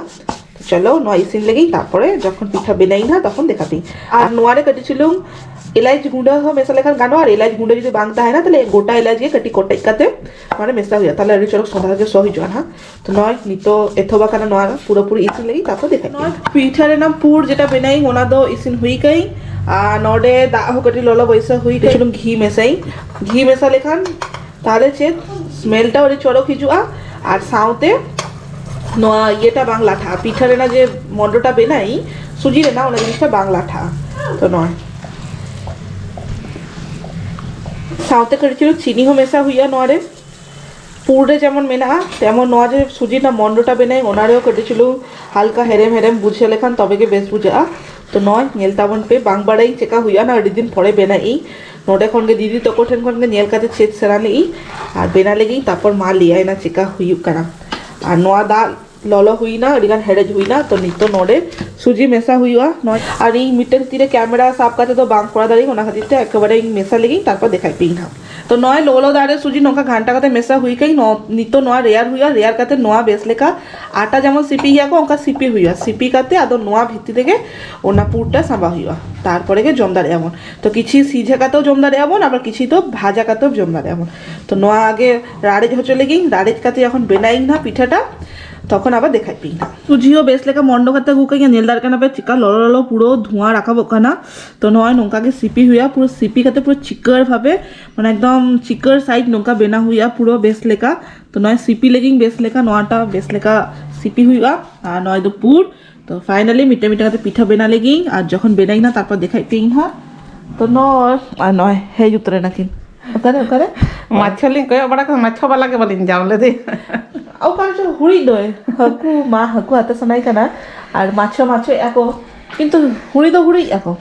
ᱛᱚ ᱪᱚᱞᱚ ᱱᱚᱣᱟ ᱤᱥᱤᱱ ᱞᱟᱹᱜᱤᱫ, ᱛᱟᱨᱯᱚᱨᱮ ᱡᱚᱠᱷᱚᱱ ᱯᱤᱴᱷᱟᱹ ᱵᱮᱱᱟᱣᱤᱧ ᱱᱟᱦᱟᱜ ᱛᱚᱠᱷᱚᱱ ᱫᱮᱠᱷᱟ ᱯᱮᱭᱟᱹᱧ᱾ ᱟᱨ ᱱᱚᱣᱟ ᱨᱮ ᱠᱟᱹᱴᱤᱡ ᱪᱩᱞᱩᱝ ᱮᱞᱟᱪ ᱜᱩᱸᱰᱟᱹ ᱦᱚᱸ ᱢᱮᱥᱟ ᱞᱮᱠᱷᱟᱱ ᱜᱟᱱᱚᱜᱼᱟ, ᱟᱨ ᱮᱞᱟᱪ ᱜᱩᱸᱰᱟᱹ ᱡᱩᱫᱤ ᱵᱟᱝ ᱛᱟᱦᱮᱱᱟ, ᱛᱟᱦᱞᱮ ᱜᱚᱴᱟ ᱮᱞᱟᱪ ᱜᱮ ᱠᱟᱹᱴᱤᱡ ᱠᱚᱴᱮᱡ ᱠᱟᱛᱮ ᱱᱚᱣᱟ ᱨᱮ ᱢᱮᱥᱟ ᱦᱩᱭᱩᱜᱼᱟ, ᱛᱟᱦᱞᱮ ᱟᱹᱰᱤ ᱪᱚᱨᱚᱠ ᱥᱚᱸᱫᱷᱟᱲ ᱜᱮ ᱥᱚ ᱦᱤᱡᱩᱜᱼᱟ ᱱᱟᱦᱟᱜ᱾ ᱛᱚ ᱱᱚᱜᱼᱚᱭ ᱱᱤᱛᱚᱜ ᱮᱛᱚᱦᱚᱵ ᱟᱠᱟᱱᱟ ᱱᱚᱣᱟ ᱯᱩᱨᱟᱹᱯᱩᱨᱤ ᱤᱥᱤᱱ ᱞᱟᱹᱜᱤᱫ, ᱛᱟᱨᱯᱚᱨ ᱫᱮᱠᱷᱟᱭ ᱯᱮ᱾ ᱱᱚᱣᱟ ᱯᱤᱴᱷᱟᱹ ᱨᱮᱱᱟᱜ ᱯᱩᱨ ᱡᱮᱴᱟ ᱵᱮᱱᱟᱭᱤᱧ, ᱚᱱᱟ ᱫᱚ ᱤᱥᱤᱱ ᱦᱩᱭ ᱠᱟᱹᱧ᱾ ᱟᱨ ᱱᱚᱰᱮ ᱫᱟᱜ ᱦᱚᱸ ᱠᱟᱹᱴᱤᱡ ᱞᱚᱞᱚ ᱵᱟᱹᱭᱥᱟᱹᱣ ᱦᱩᱭ ᱠᱟᱹᱧ᱾ ᱪᱩᱞᱩᱝ ᱜᱷᱤ ᱢᱮᱥᱟᱭᱤᱧ᱾ ᱜᱷᱤ ᱢᱮᱥᱟ ᱞᱮᱠᱷᱟᱱ ᱛᱟᱦᱞᱮ ᱪᱮᱫ ᱥᱢᱮᱞ ᱴᱟᱜ ᱟᱹᱰᱤ ᱪᱚᱨᱚᱠ ᱦᱤᱡᱩᱜᱼᱟ᱾ ᱟᱨ ᱥᱟᱶᱛᱮ ᱱᱚᱣᱟ ᱤᱭᱟᱹᱴᱟ ᱵᱟᱝ ᱞᱟᱴᱷᱟᱜᱼᱟ, ᱯᱤᱴᱷᱟᱹ ᱨᱮᱱᱟᱜ ᱡᱮ ᱢᱚᱱᱰᱚᱴᱟ ᱵᱮᱱᱟᱭᱤᱧ ᱥᱩᱡᱤ ᱨᱮᱱᱟᱜ, ᱚᱱᱟ ᱡᱤᱱᱤᱥᱴᱟ ᱵᱟᱝ ᱞᱟᱴᱷᱟᱜᱼᱟ᱾ ᱛᱚ ᱱᱚᱣᱟ ᱥᱟᱶᱛᱮ ᱠᱟᱹᱴᱤᱡ ᱪᱩᱞᱩᱝ ᱪᱤᱱᱤ ᱦᱚᱸ ᱢᱮᱥᱟ ᱦᱩᱭᱩᱜᱼᱟ ᱱᱚᱣᱟ ᱨᱮ᱾ ᱯᱩᱨ ᱨᱮ ᱡᱮᱢᱚᱱ ᱢᱮᱱᱟᱜᱼᱟ, ᱛᱮᱢᱚᱱ ᱱᱚᱣᱟ ᱡᱮ ᱥᱩᱡᱤ ᱨᱮᱱᱟᱜ ᱢᱚᱱᱰᱚᱴᱟ ᱵᱮᱱᱟᱭ, ᱚᱱᱟ ᱨᱮᱦᱚᱸ ᱠᱟᱹᱴᱤᱡ ᱪᱩᱞᱩᱝ ᱦᱟᱞᱠᱟ ᱦᱮᱨᱮᱢ ᱦᱮᱨᱮᱢ ᱵᱩᱡᱷᱟᱹᱣ ᱞᱮᱠᱷᱟᱱ ᱛᱚᱵᱮ ᱜᱮ ᱵᱮᱥ ᱵᱩᱡᱷᱟᱹᱜᱼᱟ᱾ ᱛᱚ ᱱᱚᱜᱼᱚᱭ ᱧᱮᱞ ᱛᱟᱵᱚᱱ ᱯᱮ, ᱵᱟᱝ ᱵᱟᱲᱟᱭᱤᱧ ᱪᱮᱠᱟ ᱦᱩᱭᱩᱜᱼᱟ, ᱱᱚᱣᱟ ᱟᱹᱰᱤ ᱫᱤᱱ ᱯᱚᱨᱮ ᱵᱮᱱᱟᱭᱤᱧ᱾ ᱱᱚᱰᱮ ᱠᱷᱚᱱ ᱜᱮ ᱫᱤᱫᱤ ᱛᱟᱠᱚ ᱴᱷᱮᱱ ᱠᱷᱚᱱ ᱜᱮ ᱧᱮᱞ ᱠᱟᱛᱮ ᱪᱮᱫ ᱥᱮᱬᱟ ᱞᱮᱜᱼᱤᱧ, ᱟᱨ ᱵᱮᱱᱟᱣ ᱞᱮᱜᱤᱧ, ᱛᱟᱨᱯᱚᱨ ᱢᱟ ᱞᱟᱹᱭᱟᱭ ᱱᱟ ᱪᱮᱠᱟ ᱦᱩᱭᱩᱜ ᱠᱟᱱᱟ᱾ ᱟᱨ ᱱᱚᱣᱟ ᱫᱟᱜ ᱞᱚᱞᱚ ᱦᱩᱭᱱᱟ, ᱟᱹᱰᱤ ᱜᱟᱱ ᱦᱮᱰᱮᱡ ᱦᱩᱭᱱᱟ᱾ ᱛᱚ ᱱᱤᱛᱚᱜ ᱱᱚᱰᱮ ᱥᱩᱡᱤ ᱢᱮᱥᱟ ᱦᱩᱭᱩᱜᱼᱟ᱾ ᱱᱚᱜᱼᱚᱭ, ᱟᱨ ᱤᱧ ᱢᱤᱫᱴᱟᱝ ᱛᱤᱨᱮ ᱠᱮᱢᱮᱨᱟ ᱥᱟᱵ ᱠᱟᱛᱮ ᱫᱚ ᱵᱟᱝ ᱠᱚᱨᱟᱣ ᱫᱟᱲᱮᱭᱟᱜᱼᱟ, ᱚᱱᱟ ᱠᱷᱟᱹᱛᱤᱨ ᱛᱮ ᱮᱠᱮᱵᱟᱨᱮ ᱤᱧ ᱢᱮᱥᱟ ᱞᱮᱜᱤᱧ, ᱛᱟᱨᱯᱚᱨ ᱫᱮᱠᱷᱟᱭ ᱯᱮᱭᱟᱹᱧ ᱦᱟᱸᱜ᱾ ᱛᱚ ᱱᱚᱜᱼᱚᱭ ᱞᱚᱞᱚ ᱫᱟᱜ ᱨᱮ ᱥᱩᱡᱤ ᱱᱚᱝᱠᱟ ᱜᱷᱟᱱᱴᱟ ᱠᱟᱛᱮ ᱢᱮᱥᱟ ᱦᱩᱭ ᱠᱟᱹᱧ᱾ ᱱᱚ-, ᱱᱤᱛᱚᱜ ᱱᱚᱣᱟ ᱨᱮᱭᱟᱲ ᱦᱩᱭᱩᱜᱼᱟ, ᱨᱮᱭᱟᱲ ᱠᱟᱛᱮ ᱱᱚᱣᱟ ᱵᱮᱥ ᱞᱮᱠᱟ ᱟᱴᱟ ᱡᱮᱢᱚᱱ ᱥᱤᱯᱤ ᱜᱮᱭᱟ ᱠᱚ, ᱚᱱᱠᱟ ᱥᱤᱯᱤ ᱦᱩᱭᱩᱜᱼᱟ᱾ ᱥᱤᱯᱤ ᱠᱟᱛᱮ ᱟᱫᱚ ᱱᱚᱣᱟ ᱵᱷᱤᱛᱤᱨ ᱨᱮᱜᱮ ᱚᱱᱟ ᱯᱩᱨᱴᱟ ᱥᱟᱸᱵᱟᱣ ᱦᱩᱭᱩᱜᱼᱟ, ᱛᱟᱨᱯᱚᱨᱮ ᱜᱮ ᱡᱚᱢ ᱫᱟᱲᱮᱭᱟᱜᱼᱟ ᱵᱚᱱ᱾ ᱛᱚ ᱠᱤᱪᱷᱤ ᱥᱤᱡᱷᱟᱹ ᱠᱟᱛᱮ ᱡᱚᱢ ᱫᱟᱲᱮᱭᱟᱜᱼᱟ ᱵᱚᱱ, ᱟᱵᱟᱨ ᱠᱤᱪᱷᱤ ᱫᱚ ᱵᱷᱟᱡᱟ ᱠᱟᱛᱮ ᱡᱚᱢ ᱫᱟᱲᱮᱭᱟᱜᱼᱟ ᱵᱚᱱ᱾ ᱛᱚ ᱱᱚᱣᱟ ᱜᱮ ᱨᱟᱲᱮᱡ ᱦᱚᱪᱚ ᱞᱮᱜᱤᱧ, ᱨᱟᱲᱮᱡ ᱠᱟᱛᱮ ᱡᱚᱠᱷᱚᱱ ᱵᱮᱱᱟᱣᱤᱧ ᱱᱟ ᱯᱤᱴᱷᱟᱹᱴᱟ, ᱛᱚᱠᱷᱚᱱ ᱟᱵᱟᱨ ᱫᱮᱠᱷᱟᱭ ᱯᱮᱭᱟᱹᱧ ᱱᱟ᱾ ᱥᱩᱡᱤ ᱦᱚᱸ ᱵᱮᱥ ᱞᱮᱠᱟ ᱢᱚᱱᱰᱚ ᱠᱟᱛᱮ ᱟᱹᱜᱩ ᱠᱟᱹᱧ, ᱧᱮᱞ ᱫᱟᱲᱮᱭᱟᱜ ᱠᱟᱱᱟ ᱯᱮ ᱪᱮᱠᱟ ᱞᱚᱞᱚ ᱞᱚᱞᱚ ᱯᱩᱨᱟᱹ ᱫᱷᱩᱣᱟᱹ ᱨᱟᱠᱟᱵᱚᱜ ᱠᱟᱱᱟ᱾ ᱛᱚ ᱱᱚᱜᱼᱚᱭ ᱱᱚᱝᱠᱟ ᱜᱮ ᱥᱤᱯᱤ ᱦᱩᱭᱩᱜᱼᱟ, ᱯᱩᱨᱟᱹ ᱥᱤᱯᱤ ᱠᱟᱛᱮ ᱯᱩᱨᱟᱹ ᱪᱤᱠᱟᱹᱲ ᱵᱷᱟᱵᱮ, ᱢᱟᱱᱮ ᱮᱠᱫᱚᱢ ᱪᱤᱠᱟᱹᱲ ᱥᱟᱭᱤᱡ ᱱᱚᱝᱠᱟ ᱵᱮᱱᱟᱣ ᱦᱩᱭᱩᱜᱼᱟ ᱯᱩᱨᱟᱹ ᱵᱮᱥ ᱞᱮᱠᱟ᱾ ᱛᱚ ᱱᱚᱜᱼᱚᱭ ᱥᱤᱯᱤ ᱞᱮᱜᱤᱧ ᱵᱮᱥ ᱞᱮᱠᱟ, ᱱᱚᱣᱟᱴᱟ ᱵᱮᱥ ᱞᱮᱠᱟ ᱥᱤᱯᱤ ᱦᱩᱭᱩᱜᱼᱟ᱾ ᱟᱨ ᱱᱚᱜᱼᱚᱭ ᱫᱚ ᱯᱩᱨ᱾ ᱛᱚ finally ᱢᱤᱫᱴᱟᱝ ᱢᱤᱫᱴᱟᱝ ᱠᱟᱛᱮ ᱯᱤᱴᱷᱟᱹ ᱵᱮᱱᱟᱣ ᱞᱮᱜᱤᱧ, ᱟᱨ ᱡᱚᱠᱷᱚᱱ ᱵᱮᱱᱟᱣ ᱮᱱᱟ ᱛᱟᱨᱯᱚᱨ ᱫᱮᱠᱷᱟᱭ ᱯᱮᱭᱟᱹᱧ ᱦᱟᱸᱜ᱾ ᱛᱚ ᱱᱚᱜᱼᱚᱭ, ᱟᱨ ᱱᱚᱜᱼᱚᱭ ᱦᱮᱡ ᱩᱛᱟᱹᱨ ᱮᱱᱟ ᱠᱤᱱ᱾ ᱚᱠᱟᱨᱮ, ᱚᱠᱟᱨᱮ? ᱢᱟᱪᱷᱚ ᱞᱤᱧ ᱠᱚᱭᱚᱜ ᱵᱟᱲᱟ ᱠᱟᱱᱟ, ᱢᱟᱪᱷᱚ ᱵᱟᱞᱟ ᱜᱮ ᱵᱟᱹᱞᱤᱧ ᱧᱟᱢ ᱞᱮᱫᱮ᱾ ᱚᱠᱟ ᱨᱮᱪᱚ ᱦᱩᱲᱤᱡ ᱫᱚᱭ᱾ ᱦᱟᱹᱠᱩ, ᱢᱟ ᱦᱟᱹᱠᱩ ᱦᱟᱛᱮ ᱥᱟᱱᱟᱭ ᱠᱟᱱᱟ᱾ ᱟᱨ ᱢᱟᱪᱷᱚ ᱢᱟᱪᱷᱚᱭᱮᱫᱼᱟ ᱠᱚ, ᱠᱤᱱᱛᱩ ᱦᱩᱲᱤ ᱫᱚ ᱦᱩᱲᱤᱡ ᱟᱠᱚ᱾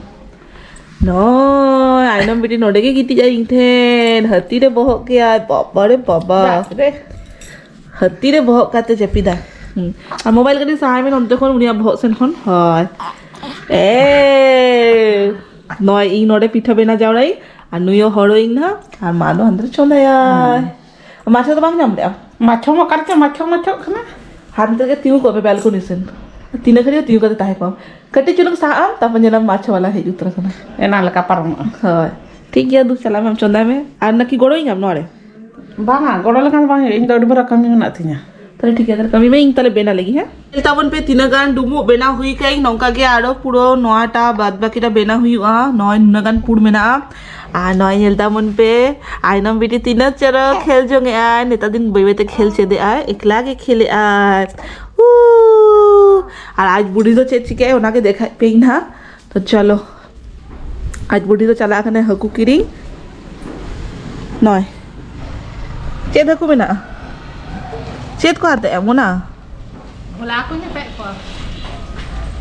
ᱱᱚᱜᱼᱚᱭ ᱟᱭᱱᱚᱢ ᱵᱤᱴᱤ ᱱᱚᱰᱮ ᱜᱮ ᱜᱤᱛᱤᱡ ᱟᱭ ᱤᱧ ᱴᱷᱮᱱ᱾ ᱦᱟᱹᱛᱤ ᱨᱮ ᱵᱚᱦᱚᱜ ᱠᱮᱭᱟᱭ, ᱵᱟᱵᱟ ᱨᱮ ᱵᱟᱵᱟ᱾ ᱵᱟᱯ ᱨᱮ᱾ ᱦᱟᱹᱛᱤ ᱨᱮ ᱵᱚᱦᱚᱜ ᱠᱟᱛᱮ ᱡᱟᱹᱯᱤᱫᱟ᱾ ᱦᱩᱸ᱾ ᱟᱨ ᱢᱳᱵᱟᱭᱤᱞ ᱠᱟᱹᱴᱤᱡ ᱥᱟᱦᱟᱭ ᱢᱮ ᱱᱚᱱᱛᱮ ᱠᱷᱚᱱ, ᱩᱱᱤᱭᱟᱜ ᱵᱚᱦᱚᱜ ᱥᱮᱱ ᱠᱷᱚᱱ᱾ ᱦᱳᱭ᱾ ᱮ, ᱱᱚᱜᱼᱚᱭ ᱤᱧ ᱱᱚᱰᱮ ᱯᱤᱴᱷᱟᱹ ᱵᱮᱱᱟᱣ ᱡᱟᱣᱨᱟᱭ, ᱟᱨ ᱱᱩᱭ ᱦᱚᱸ ᱦᱚᱲᱚᱭᱤᱧ ᱱᱟᱦᱟᱜ, ᱟᱨ ᱢᱟ ᱫᱚ ᱦᱟᱱᱛᱮ ᱨᱮ ᱪᱚᱸᱫᱟᱭᱟᱭ᱾ ᱦᱩᱸ᱾ ᱢᱟᱪᱷᱟ ᱫᱚ ᱵᱟᱢ ᱧᱟᱢ ᱞᱮᱜᱼᱟ? ᱢᱟᱪᱷᱟ ᱢᱟ ᱚᱠᱟ ᱨᱮᱪᱚ ᱢᱟᱪᱷᱟ ᱢᱟᱪᱷᱟᱜ ᱠᱟᱱᱟ᱾ ᱦᱟᱱᱛᱮ ᱨᱮᱜᱮ ᱛᱤᱸᱜᱩ ᱠᱚᱜ ᱢᱮ ᱵᱮᱞᱠᱚᱱᱤ ᱥᱮᱱ᱾ ᱛᱤᱱᱟᱹᱜ ᱜᱷᱟᱹᱲᱤᱡ ᱛᱤᱸᱜᱩ ᱠᱟᱛᱮ ᱛᱟᱦᱮᱸ ᱠᱚᱜ ᱟᱢ? ᱠᱟᱹᱴᱤᱡ ᱪᱩᱞᱩᱝ ᱥᱟᱦᱟᱜ ᱟᱢ, ᱛᱟᱨᱯᱚᱨ ᱧᱮᱞᱟᱢ ᱢᱟᱪᱷᱟ ᱵᱟᱞᱟ ᱦᱮᱡ ᱩᱛᱟᱹᱨ ᱟᱠᱟᱱᱟ᱾ ᱮᱱᱟ ᱞᱮᱠᱟ ᱯᱟᱨᱚᱢᱚᱜᱼᱟ᱾ ᱦᱳᱭ, ᱴᱷᱤᱠ ᱜᱮᱭᱟ, ᱫᱩ ᱪᱟᱞᱟᱜ ᱢᱮ, ᱟᱢ ᱪᱚᱸᱫᱟᱭ ᱢᱮ᱾ ᱟᱨ ᱱᱟᱠᱤ ᱜᱚᱲᱚᱭᱤᱧ ᱟᱢ ᱱᱚᱣᱟ ᱨᱮ? ᱵᱟᱝᱟ, ᱜᱚᱲᱚ ᱞᱮᱠᱷᱟᱱ ᱫᱚ ᱵᱟᱝ ᱦᱩᱭᱩᱜᱼᱟ, ᱤᱧ ᱫᱚ ᱟᱹᱰᱤ ᱢᱟᱨᱟᱝ ᱠᱟᱹᱢᱤ ᱢᱮᱱᱟᱜ ᱛᱤᱧᱟ᱾ ᱛᱟᱦᱞᱮ ᱴᱷᱤᱠ ᱜᱮᱭᱟ, ᱛᱟᱦᱞᱮ ᱠᱟᱹᱢᱤ ᱢᱮ, ᱤᱧ ᱛᱟᱦᱞᱮ ᱵᱮᱱᱟ ᱞᱮᱜᱤᱧ, ᱦᱮᱸ? ᱧᱮᱞ ᱛᱟᱵᱚᱱ ᱯᱮ ᱛᱤᱱᱟᱹᱜ ᱜᱟᱱ ᱰᱩᱢᱵᱩᱜ ᱵᱮᱱᱟᱣ ᱦᱩᱭ ᱠᱟᱜ ᱤᱧ, ᱱᱚᱝᱠᱟ ᱜᱮ ᱟᱨᱚ ᱯᱩᱨᱟᱹ ᱱᱚᱣᱟᱴᱟ ᱵᱟᱫ ᱵᱟᱹᱠᱤᱴᱟ ᱵᱮᱱᱟᱣ ᱦᱩᱭᱩᱜᱼᱟ᱾ ᱱᱚᱜᱼᱚᱭ ᱱᱩᱱᱟᱹᱜ ᱜᱟᱱ ᱯᱩᱲ ᱢᱮᱱᱟᱜᱼᱟ᱾ ᱟᱨ ᱱᱚᱜᱼᱚᱭ ᱧᱮᱞ ᱛᱟᱵᱚᱱ ᱯᱮ, ᱟᱭᱱᱚᱢ ᱵᱤᱴᱤ ᱛᱤᱱᱟᱹᱜ ᱪᱚᱨᱚᱠ ᱠᱷᱮᱞ ᱡᱚᱝ ᱮᱜ ᱟᱭ᱾ ᱱᱮᱛᱟᱨ ᱫᱤᱱ ᱵᱟᱹᱭ ᱵᱟᱹᱭ ᱛᱮ ᱠᱷᱮᱞ ᱪᱮᱫ ᱮᱜ ᱟᱭ, ᱮᱠᱞᱟ ᱜᱮ ᱠᱷᱮᱞ ᱮᱜ ᱟᱭ᱾ ᱩ, ᱟᱨ ᱟᱡ ᱵᱩᱰᱷᱤ ᱫᱚ ᱪᱮᱫ ᱪᱤᱠᱟᱹᱭᱟ, ᱚᱱᱟ ᱜᱮ ᱫᱮᱠᱷᱟᱭ ᱯᱮ ᱤᱧ ᱱᱟᱦᱟᱜ᱾ ᱛᱚ ᱪᱚᱞᱚ, ᱟᱡ ᱵᱩᱰᱷᱤ ᱫᱚ ᱪᱟᱞᱟᱜ ᱠᱟᱱᱟᱭ ᱦᱟᱹᱠᱩ ᱠᱤᱨᱤᱧ᱾ ᱱᱚᱭ, ᱪᱮᱫ ᱦᱟᱹᱠᱩ ᱢᱮᱱᱟᱜᱼᱟ? ᱪᱮᱫ ᱠᱚ ᱦᱟᱛᱟᱣ ᱮᱢ ᱚᱱᱟ? ᱦᱚᱞᱟ ᱠᱚᱧ ᱦᱟᱛᱟᱣᱮᱫ ᱠᱚᱣᱟ᱾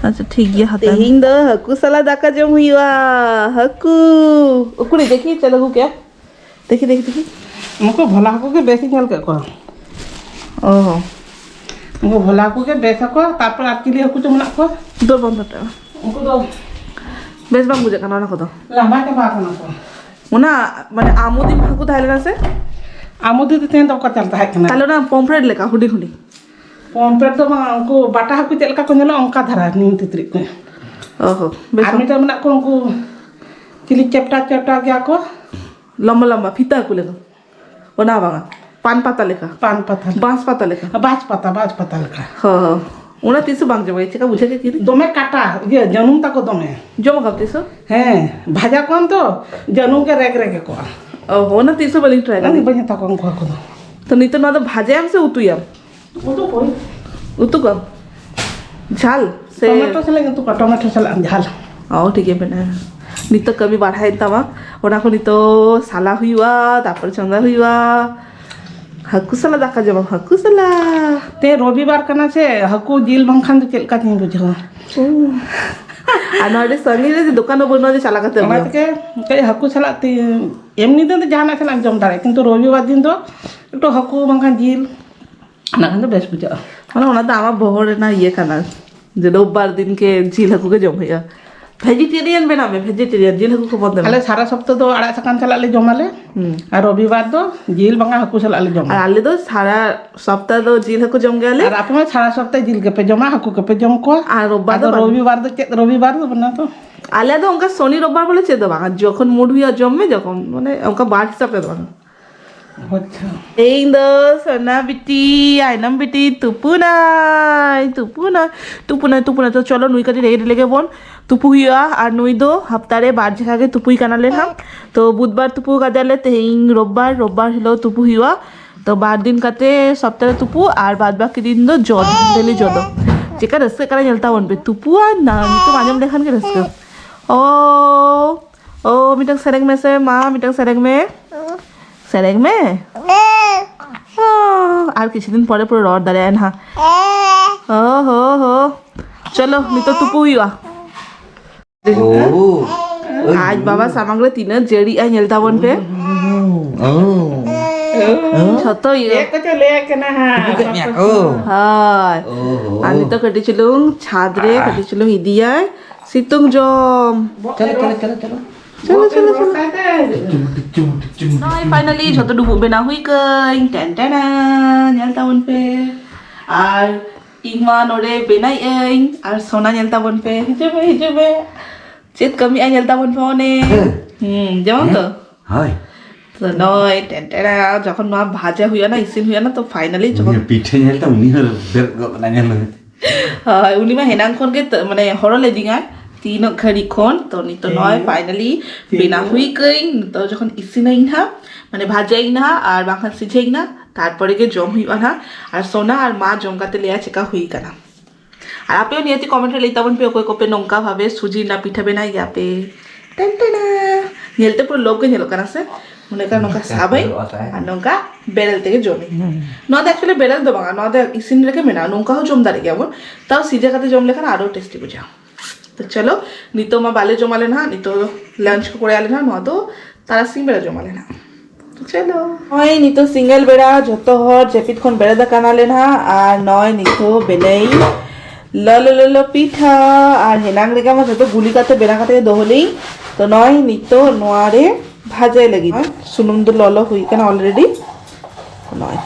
ᱟᱪᱪᱷᱟ, ᱴᱷᱤᱠ ᱜᱮᱭᱟ, ᱦᱟᱛᱟᱣ ᱢᱮ᱾ ᱛᱮᱦᱮᱧ ᱫᱚ ᱦᱟᱹᱠᱩ ᱥᱟᱞᱟᱜ ᱫᱟᱠᱟ ᱡᱚᱢ ᱦᱩᱭᱩᱜᱼᱟ᱾ ᱦᱟᱹᱠᱩ᱾ ᱩᱠᱩᱨᱤᱡ ᱫᱮᱠᱷᱤ, ᱪᱮᱫ ᱟᱹᱜᱩ ᱠᱮᱜᱼᱟ? ᱫᱮᱠᱷᱤ, ᱫᱮᱠᱷᱤ, ᱫᱮᱠᱷᱤ᱾ ᱩᱱᱠᱩ ᱵᱷᱚᱞᱟ ᱦᱟᱹᱠᱩ ᱜᱮ ᱵᱮᱥᱤᱧ ᱧᱮᱞ ᱠᱮᱫ ᱠᱚᱣᱟ᱾ ᱚ ᱦᱚᱸ᱾ ᱩᱱᱠᱩ ᱵᱷᱚᱞᱟ ᱦᱟᱹᱠᱩ ᱜᱮ ᱵᱮᱥ ᱟᱠᱚ, ᱛᱟᱨᱯᱚᱨ ᱟᱨ ᱪᱤᱞᱤ ᱦᱟᱹᱠᱩ ᱪᱚ ᱢᱮᱱᱟᱜ ᱠᱚᱣᱟ᱾ ᱫᱚ ᱵᱚᱱᱫᱚ ᱦᱚᱴᱚ᱾ ᱩᱱᱠᱩ ᱫᱚ ᱵᱮᱥ ᱵᱟᱝ ᱵᱩᱡᱷᱟᱹᱜ ᱠᱟᱱᱟ ᱚᱱᱟ ᱠᱚᱫᱚ᱾ ᱞᱟᱸᱵᱟ ᱪᱟᱵᱟ ᱟᱠᱟᱱᱟ ᱠᱚ᱾ ᱚᱱᱟ, ᱢᱟᱱᱮ, ᱟᱢᱩᱫᱤ ᱦᱟᱹᱠᱩ ᱛᱟᱦᱮᱸ ᱞᱮᱱᱟ ᱥᱮ? ᱟᱢᱩᱫᱤ ᱫᱚ ᱛᱮᱦᱮᱧ ᱫᱚ ᱚᱠᱟ ᱪᱟᱞ ᱛᱟᱦᱮᱸ ᱠᱟᱱᱟ? ᱛᱟᱦᱞᱮ ᱚᱱᱟ ᱯᱚᱢᱯᱨᱮᱴ ᱞᱮᱠᱟ ᱦᱩᱰᱤᱧ ᱦᱩᱰᱤᱧ? ᱯᱚᱢᱯᱨᱮᱴ ᱫᱚ ᱵᱟᱝ, ᱩᱱᱠᱩ ᱵᱟᱴᱟ ᱦᱟᱹᱠᱩ ᱪᱮᱫ ᱞᱮᱠᱟ ᱠᱚ ᱧᱮᱞᱚᱜᱼᱟ, ᱚᱱᱠᱟ ᱫᱷᱟᱨᱟ ᱱᱤᱢ ᱛᱤᱛᱨᱤᱡ ᱠᱚ᱾ ᱚ ᱦᱚᱸ, ᱵᱮᱥ ᱟᱨ ᱵᱟᱝ᱾ ᱢᱤᱫᱴᱮᱱ ᱢᱮᱱᱟᱜ ᱠᱚᱣᱟ ᱩᱱᱠᱩ ᱪᱤᱞᱤ ᱪᱮᱯᱴᱟ ᱪᱮᱯᱴᱟ ᱜᱮᱭᱟ ᱠᱚ᱾ ᱞᱚᱢᱵᱟ ᱞᱚᱢᱵᱟ ᱯᱷᱤᱛᱟᱹ ᱦᱟᱹᱠᱩ ᱞᱮᱠᱟ᱾ ᱚᱱᱟ ᱵᱟᱝᱟ, ᱯᱟᱱ ᱯᱟᱛᱟ ᱞᱮᱠᱟ᱾ ᱯᱟᱱ ᱯᱟᱛᱟ᱾ ᱵᱟᱸᱥ ᱯᱟᱛᱟ ᱞᱮᱠᱟ᱾ ᱵᱟᱸᱥ ᱯᱟᱛᱟ, ᱵᱟᱸᱥ ᱯᱟᱛᱟ ᱞᱮᱠᱟ᱾ ᱦᱚᱸ, ᱦᱚᱸ᱾ ᱚᱱᱟ ᱛᱤᱥ ᱦᱚᱸ ᱵᱟᱝ ᱡᱚᱢ ᱦᱩᱭ, ᱪᱮᱠᱟ ᱵᱩᱡᱷᱟᱹᱜ ᱜᱮ ᱠᱤᱨᱤᱧ? ᱫᱚᱢᱮ ᱠᱟᱴᱟ, ᱤᱭᱟᱹ, ᱡᱟᱹᱱᱩᱢ ᱛᱟᱠᱚ ᱫᱚᱢᱮ᱾ ᱡᱚᱢ ᱟᱠᱟᱫ ᱛᱤᱥ ᱦᱚᱸ? ᱦᱮᱸ, ᱵᱷᱟᱡᱟ ᱠᱚᱣᱟᱢ ᱛᱚ, ᱡᱟᱹᱱᱩᱢ ᱜᱮ ᱨᱮᱜᱽ ᱨᱮᱜᱽ ᱠᱚᱜᱼᱟ᱾ ᱚ, ᱚᱱᱟ ᱛᱤᱥ ᱦᱚᱸ ᱵᱟᱹᱞᱤᱧ ᱴᱨᱟᱭ ᱟᱠᱟᱫᱟ᱾ ᱵᱟᱹᱧ ᱦᱟᱛᱟᱣ ᱠᱚᱣᱟ ᱩᱱᱠᱩ ᱦᱟᱹᱠᱩ ᱫᱚ᱾ ᱛᱚ ᱱᱤᱛᱚᱜ ᱱᱚᱣᱟ ᱫᱚ ᱵᱷᱟᱡᱟᱭᱟᱢ ᱥᱮ ᱩᱛᱩᱭᱟᱢ? ᱩᱛᱩ ᱠᱚ᱾ ᱩᱛᱩ ᱠᱚ? ᱡᱷᱟᱞ ᱥᱮ? ᱴᱚᱢᱮᱴᱳ ᱥᱟᱞᱟᱜ ᱩᱛᱩ ᱠᱚ, ᱴᱚᱢᱮᱴᱳ ᱥᱟᱞᱟᱜ ᱡᱷᱟᱞ᱾ ᱚ, ᱴᱷᱤᱠ ᱜᱮ ᱢᱮᱱᱟᱜᱼᱟ᱾ ᱱᱤᱛᱚᱜ ᱠᱟᱹᱢᱤ ᱵᱟᱲᱦᱟᱭᱮᱱ ᱛᱟᱢᱟ, ᱚᱱᱟ ᱠᱚ ᱱᱤᱛᱚᱜ ᱥᱟᱞᱟ ᱦᱩᱭᱩᱜᱼᱟ, ᱛᱟᱨᱯᱚᱨ ᱪᱚᱸᱫᱟ ᱦᱩᱭᱩᱜᱼᱟ᱾ ᱦᱟᱹᱠᱩ ᱥᱟᱞᱟᱜ ᱫᱟᱠᱟ ᱡᱚᱢᱟᱢ, ᱦᱟᱹᱠᱩ ᱥᱟᱞᱟᱜ᱾ ᱛᱮ ᱨᱚᱵᱤᱵᱟᱨ ᱠᱟᱱᱟ ᱥᱮ, ᱦᱟᱹᱠᱩ ᱡᱤᱞ ᱵᱟᱝᱠᱷᱟᱱ ᱫᱚ ᱪᱮᱫ ᱞᱮᱠᱟ ᱪᱚᱧ ᱵᱩᱡᱷᱟᱹᱣᱟ᱾ ᱚ᱾ ᱟᱨ ᱱᱚᱰᱮ ᱥᱟᱺᱜᱤᱧ ᱨᱮ ᱫᱚᱠᱟᱱ ᱦᱚᱸ ᱵᱟᱹᱱᱩᱜᱼᱟ ᱡᱮ ᱪᱟᱞᱟᱜ ᱠᱟᱛᱮ ᱚᱱᱟ ᱟᱹᱜᱩᱭᱟᱢ᱾ ᱛᱮᱜᱮ ᱠᱟᱹᱡ ᱦᱟᱹᱠᱩ ᱥᱟᱞᱟᱜ ᱛᱮ, ᱮᱢᱱᱤ ᱫᱤᱱ ᱫᱚ ᱡᱟᱦᱟᱱᱟᱜ ᱥᱟᱞᱟᱜ ᱮᱢ ᱡᱚᱢ ᱫᱟᱲᱮᱭᱟᱜᱼᱟ, ᱠᱤᱱᱛᱩ ᱨᱚᱵᱤᱵᱟᱨ ᱫᱤᱱ ᱫᱚ ᱮᱠᱴᱩ ᱦᱟᱹᱠᱩ ᱵᱟᱝᱠᱷᱟᱱ ᱡᱤᱞ ᱚᱱᱟ ᱠᱷᱟᱱ ᱫᱚ ᱵᱮᱥ ᱵᱩᱡᱷᱟᱹᱜᱼᱟ᱾ ᱢᱟᱱᱮ ᱚᱱᱟ ᱫᱚ ᱟᱢᱟᱜ ᱵᱚᱦᱚᱜ ᱨᱮᱱᱟᱜ ᱤᱭᱟᱹ ᱠᱟᱱᱟ, ᱡᱮ ᱨᱳᱵᱵᱟᱨ ᱫᱤᱱ ᱜᱮ ᱡᱤᱞ ᱦᱟᱹᱠᱩ ᱜᱮ ᱡᱚᱢ ᱦᱩᱭᱩᱜᱼᱟ᱾ ᱵᱷᱮᱡᱤᱴᱮᱨᱤᱭᱟᱱ ᱵᱮᱱᱟᱣ ᱢᱮ, ᱵᱷᱮᱡᱤᱴᱮᱨᱤᱭᱟᱱ, ᱡᱤᱞ ᱦᱟᱹᱠᱩ ᱠᱚ ᱵᱚᱱᱫᱚ ᱢᱮ᱾ ᱟᱞᱮ ᱥᱟᱨᱟ ᱥᱚᱯᱛᱟ ᱫᱚ ᱟᱲᱟᱜ ᱥᱟᱠᱟᱢ ᱥᱟᱞᱟᱜ ᱞᱮ ᱡᱚᱢᱟᱞᱮ᱾ ᱦᱩᱸ᱾ ᱟᱨ ᱨᱚᱵᱤᱵᱟᱨ ᱫᱚ ᱡᱤᱞ ᱵᱟᱝᱟ ᱦᱟᱹᱠᱩ ᱥᱟᱞᱟᱜ ᱞᱮ ᱡᱚᱢᱟ᱾ ᱟᱨ ᱟᱞᱮ ᱫᱚ ᱥᱟᱨᱟ ᱥᱚᱯᱛᱟ ᱫᱚ ᱡᱤᱞ ᱦᱟᱹᱠᱩ ᱡᱚᱢ ᱜᱮᱭᱟᱞᱮ᱾ ᱟᱨ ᱟᱯᱮ ᱢᱟ ᱥᱟᱨᱟ ᱥᱚᱯᱛᱟ ᱡᱤᱞ ᱜᱮᱯᱮ ᱡᱚᱢᱟ, ᱦᱟᱹᱠᱩ ᱜᱮᱯᱮ ᱡᱚᱢ ᱠᱚᱣᱟ᱾ ᱟᱨ ᱨᱳᱵᱵᱟᱨ ᱟᱫᱚ ᱫᱚ ᱵᱟᱝ᱾ ᱨᱚᱵᱤᱵᱟᱨ ᱫᱚ ᱪᱮᱫ ᱨᱚᱵᱤᱵᱟᱨ ᱫᱚ ᱵᱟᱹᱱᱩᱜ ᱛᱚ? ᱟᱞᱮ ᱫᱚ ᱚᱱᱠᱟ ᱥᱚᱱᱤ ᱨᱳᱵᱵᱟᱨ ᱵᱚᱞᱮ ᱪᱮᱫ ᱫᱚ ᱵᱟᱝᱟ, ᱡᱚᱠᱷᱚᱱ ᱢᱩᱰ ᱦᱩᱭᱩᱜᱼᱟ ᱡᱚᱢ ᱢᱮ, ᱡᱚᱠᱷᱚᱱ ᱢᱟᱱᱮ ᱚᱱᱠᱟ ᱵᱟᱨ ᱦᱤᱥᱟᱹᱵ ᱨᱮ ᱫᱚ ᱵᱟᱝᱟ᱾ ᱟᱪᱪᱷᱟ᱾ ᱛᱮᱦᱮᱧ ᱫᱚ ᱥᱚᱱᱟ ᱵᱤᱴᱤ, ᱟᱭᱱᱚᱢ ᱵᱤᱴᱤ ᱛᱩᱯᱩᱱᱟᱭ, ᱛᱩᱯᱩᱱᱟᱭ, ᱛᱩᱯᱩᱱᱟᱭ, ᱛᱩᱯᱩᱱᱟᱭ᱾ ᱛᱚ ᱪᱚᱞᱚ ᱱᱩᱭ ᱠᱟᱹᱴᱤᱡ ᱨᱮᱰᱤ ᱞᱮᱜᱮ ᱵᱚᱱ, ᱛᱩᱯᱩ ᱦᱩᱭᱩᱜᱼᱟ᱾ ᱟᱨ ᱱᱩᱭ ᱫᱚ ᱦᱟᱯᱛᱟ ᱨᱮ ᱵᱟᱨ ᱡᱟᱭᱜᱟ ᱜᱮ ᱛᱩᱯᱩᱭ ᱠᱟᱱᱟᱞᱮ ᱱᱟᱦᱟᱜ᱾ ᱛᱚ ᱵᱩᱫᱷᱵᱟᱨ ᱛᱩᱯᱩ ᱠᱟᱫᱮᱭᱟᱞᱮ, ᱛᱮᱦᱮᱧ ᱨᱳᱵᱵᱟᱨ, ᱨᱳᱵᱵᱟᱨ ᱦᱤᱞᱳᱜ ᱛᱩᱯᱩ ᱦᱩᱭᱩᱜᱼᱟ᱾ ᱛᱚ ᱵᱟᱨ ᱫᱤᱱ ᱠᱟᱛᱮ ᱥᱚᱯᱛᱟ ᱨᱮ ᱛᱩᱯᱩ, ᱟᱨ ᱵᱟᱫ ᱵᱟᱹᱠᱤ ᱫᱤᱱ ᱫᱚ ᱡᱚᱫ, ᱰᱮᱞᱤ ᱡᱚᱫᱚ᱾ ᱪᱮᱫᱠᱟ ᱨᱟᱹᱥᱠᱟᱹᱜ ᱠᱟᱱᱟ ᱧᱮᱞ ᱛᱟᱵᱚᱱ ᱯᱮ, ᱛᱩᱯᱩ ᱟᱨ ᱱᱟ ᱧᱩᱛᱩᱢ ᱟᱸᱡᱚᱢ ᱞᱮᱠᱷᱟᱱ ᱜᱮ ᱨᱟᱹᱥᱠᱟᱹ᱾ ᱳ, ᱳ, ᱢᱤᱫᱴᱟᱝ ᱥᱮᱨᱮᱧ ᱢᱮᱥᱮ ᱢᱟ, ᱢᱤᱫᱴᱟᱝ ᱥᱮᱨᱮᱧ ᱢᱮ᱾ ᱥᱮᱨᱮᱧ ᱢᱮ᱾ ᱳ, ᱟᱨ ᱠᱤᱪᱷᱩ ᱫᱤᱱ ᱯᱚᱨᱮ ᱯᱩᱨᱟᱹ ᱨᱚᱲ ᱫᱟᱲᱮᱭᱟᱜᱼᱟ ᱱᱟᱦᱟᱜ᱾ ᱳ ᱦᱳ ᱦᱳ᱾ ᱪᱚᱞᱚ, ᱱᱤᱛᱚᱜ ᱛᱩᱯᱩ ᱦᱩᱭᱩᱜᱼᱟ᱾ ᱳ᱾ ᱟᱡ ᱵᱟᱵᱟ ᱥᱟᱢᱟᱝ ᱨᱮ ᱛᱤᱱᱟᱹᱜ ᱡᱟᱹᱲᱤᱜᱼᱟ ᱧᱮᱞ ᱛᱟᱵᱚᱱ ᱯᱮ᱾ ᱳ᱾ ᱡᱷᱚᱛᱚ ᱤᱭᱟᱹ᱾ ᱪᱮᱫ ᱠᱚᱪᱚ ᱞᱟᱹᱭᱟᱜ ᱠᱟᱱᱟ ᱦᱟᱸᱜ᱾ ᱩᱰᱩᱠ ᱠᱮᱫ ᱢᱮᱭᱟ ᱠᱚ᱾ ᱦᱳᱭ᱾ ᱳ ᱦᱳ᱾ ᱟᱨ ᱱᱤᱛᱚᱜ ᱠᱟᱹᱴᱤᱡ ᱪᱩᱞᱩᱝ ᱪᱷᱟᱫᱽ ᱨᱮ ᱠᱟᱹᱴᱤᱡ ᱪᱩᱞᱩᱝ ᱤᱫᱤᱭᱟᱭ ᱥᱤᱛᱩᱝ ᱡᱚᱢ᱾ ᱪᱚᱞᱚ, ᱪᱚᱞᱚ, ᱪᱚᱞᱚ, ᱪᱚᱞᱚ᱾ ᱪᱚᱞᱚ, ᱪᱚᱞᱚ, ᱪᱚᱞᱚ᱾ ᱱᱚᱜᱼᱚᱭ finally ᱡᱷᱚᱛᱚ ᱰᱩᱵᱩᱜ ᱵᱮᱱᱟᱣ ᱦᱩᱭ ᱠᱟᱹᱧ᱾ ᱴᱮᱱ ᱴᱮᱱ, ᱧᱮᱞ ᱛᱟᱵᱚᱱ ᱯᱮ᱾ ᱟᱨ ᱤᱧ ᱢᱟ ᱱᱚᱰᱮ ᱵᱮᱱᱟᱣᱮᱫ ᱟᱹᱧ, ᱟᱨ ᱥᱳᱱᱟ ᱧᱮᱞ ᱛᱟᱵᱚᱱ ᱯᱮ᱾ ᱦᱤᱡᱩᱜ ᱢᱮ, ᱦᱤᱡᱩᱜ ᱢᱮ᱾ ᱪᱮᱫ ᱠᱟᱹᱢᱤᱜᱼᱟ ᱧᱮᱞ ᱛᱟᱵᱚᱱ ᱯᱮ ᱚᱱᱮ᱾ ᱦᱮᱸ᱾ ᱦᱩᱸ, ᱡᱮᱢᱚᱱ ᱛᱚ? ᱦᱳᱭ᱾ ᱛᱚ ᱱᱚᱜᱼᱚᱭ ᱴᱮᱱ ᱴᱮᱱ, ᱡᱚᱠᱷᱚᱱ ᱱᱚᱣᱟ ᱵᱷᱟᱡᱟ ᱦᱩᱭᱩᱜᱼᱟ ᱱᱟ, ᱤᱥᱤᱱ ᱦᱩᱭᱩᱜᱼᱟ ᱱᱟ, ᱛᱚ finally ᱡᱚᱠᱷᱚᱱ ᱩᱱᱤ ᱯᱤᱴᱷᱟᱹ ᱧᱮᱞ ᱛᱮ ᱩᱱᱤ ᱦᱚᱸ ᱵᱮᱨᱮᱫ ᱜᱚᱫ ᱮᱱᱟ, ᱧᱮᱞ ᱢᱮ᱾ ᱦᱳᱭ, ᱩᱱᱤ ᱢᱟ ᱦᱮᱱᱟᱝ ᱠᱷᱚᱱ ᱜᱮ ᱛᱚ, ᱢᱟᱱᱮ ᱦᱚᱨᱚ ᱞᱮᱫᱤᱧᱟᱭ ᱛᱤᱱᱟᱹᱜ ᱜᱷᱟᱹᱲᱤᱡ ᱠᱷᱚᱱ᱾ ᱛᱚ ᱱᱤᱛᱚᱜ ᱱᱚᱜᱼᱚᱭ finally ᱵᱮᱱᱟᱣ ᱦᱩᱭ ᱠᱟᱹᱧ᱾ ᱱᱤᱛᱚᱜ ᱡᱚᱠᱷᱚᱱ ᱤᱥᱤᱱᱟᱹᱧ ᱱᱟᱦᱟᱜ, ᱢᱟᱱᱮ ᱵᱷᱟᱡᱟᱭᱟᱹᱧ ᱱᱟᱦᱟᱜ ᱟᱨ ᱵᱟᱝᱠᱷᱟᱱ ᱥᱤᱡᱷᱟᱹᱭᱟᱹᱧ ᱱᱟᱦᱟᱜ, ᱛᱟᱨᱯᱚᱨᱮ ᱜᱮ ᱡᱚᱢ ᱦᱩᱭᱩᱜᱼᱟ ᱱᱟᱦᱟᱜ᱾ ᱟᱨ ᱥᱳᱱᱟ ᱟᱨ ᱢᱟ ᱡᱚᱢ ᱠᱟᱛᱮ ᱞᱟᱹᱭᱟ ᱪᱮᱠᱟ ᱦᱩᱭ ᱠᱟᱱᱟ᱾ ᱟᱨ ᱟᱯᱮ ᱦᱚᱸ ᱱᱤᱦᱟᱹᱛᱤ comment ᱨᱮ ᱞᱟᱹᱭ ᱛᱟᱵᱚᱱ ᱯᱮ, ᱚᱠᱚᱭ ᱠᱚᱯᱮ ᱱᱚᱝᱠᱟ ᱵᱷᱟᱵᱮ ᱥᱩᱡᱤ ᱨᱮᱱᱟᱜ ᱯᱤᱴᱷᱟᱹ ᱵᱮᱱᱟᱣ ᱜᱮᱭᱟ ᱯᱮ? ᱴᱮᱱ ᱴᱮᱱᱟ᱾ ᱧᱮᱞᱛᱮ ᱯᱩᱨᱟᱹ ᱞᱳᱵᱷ ᱜᱮ ᱧᱮᱞᱚᱜ ᱠᱟᱱᱟ ᱥᱮ? ᱢᱚᱱᱮ ᱠᱟᱱ ᱱᱚᱝᱠᱟ ᱥᱟᱵᱟᱹᱧ ᱟᱨ ᱱᱚᱝᱠᱟ ᱵᱮᱨᱮᱞ ᱛᱮᱜᱮ ᱡᱚᱢᱟᱹᱧ᱾ ᱦᱩᱸ᱾ ᱱᱚᱣᱟ ᱫᱚ actually ᱵᱮᱨᱮᱞ ᱫᱚ ᱵᱟᱝᱟ, ᱱᱚᱣᱟ ᱫᱚ ᱤᱥᱤᱱ ᱨᱮᱜᱮ ᱢᱮᱱᱟᱜᱼᱟ, ᱱᱚᱝᱠᱟ ᱦᱚᱸ ᱡᱚᱢ ᱫᱟᱲᱮᱜ ᱜᱮᱭᱟ ᱵᱚᱱ᱾ ᱛᱟᱣ ᱥᱤᱡᱮ ᱠᱟᱛᱮ ᱡᱚᱢ ᱞᱮᱠᱷᱟᱱ ᱟᱨᱚ tasty ᱵᱩᱡᱷᱟᱹᱜᱼᱟ᱾ ᱛᱚ ᱪᱚᱞᱚ, ᱱᱤᱛᱚᱜ ᱢᱟ ᱵᱟᱞᱮ ᱡᱚᱢᱟᱞᱮ ᱱᱟᱦᱟᱜ, ᱱᱤᱛᱚᱜ lunch ᱠᱚ ᱠᱚᱨᱟᱣ ᱟᱞᱮ ᱱᱟᱦᱟᱜ, ᱱᱚᱣᱟ ᱫᱚ ᱛᱟᱨᱟᱥᱤᱧ ᱵᱮᱲᱟ ᱡᱚᱢᱟᱞᱮ ᱱᱟᱦᱟᱜ᱾ ᱛᱚ ᱪᱚᱞᱚ, ᱱᱚᱜᱼᱚᱭ ᱱᱤᱛᱚᱜ ᱥᱤᱸᱜᱟᱹᱲ ᱵᱮᱲᱟ ᱡᱷᱚᱛᱚ ᱦᱚᱲ ᱡᱟᱹᱯᱤᱫ ᱠᱷᱚᱱ ᱵᱮᱨᱮᱫ ᱟᱠᱟᱱᱟᱞᱮ ᱱᱟᱦᱟᱜ, ᱟᱨ ᱱᱚᱜᱼᱚᱭ ᱱᱤᱛᱚᱜ ᱵᱮᱱᱟᱹᱭ ᱞᱚᱞᱚ ᱞᱚᱞᱚ ᱯᱤᱴᱷᱟᱹ ᱟᱨ ᱦᱮᱱᱟᱝ ᱨᱮᱜᱮ ᱢᱟ ᱡᱚᱛᱚ ᱜᱩᱞᱤ ᱠᱟᱛᱮ ᱵᱮᱱᱟᱣ ᱠᱟᱛᱮ ᱫᱚᱦᱚ ᱞᱮᱧ᱾ ᱛᱚ ᱱᱚᱜᱼᱚᱭ ᱱᱤᱛᱚᱜ ᱱᱚᱣᱟ ᱨᱮ ᱵᱷᱟᱡᱟᱭ ᱞᱟᱹᱜᱤᱫ᱾ ᱥᱩᱱᱩᱢ ᱫᱚ ᱞᱚᱞᱚ ᱦᱩᱭ ᱠᱟᱱᱟ already᱾ ᱱᱚᱜᱼᱚᱭ᱾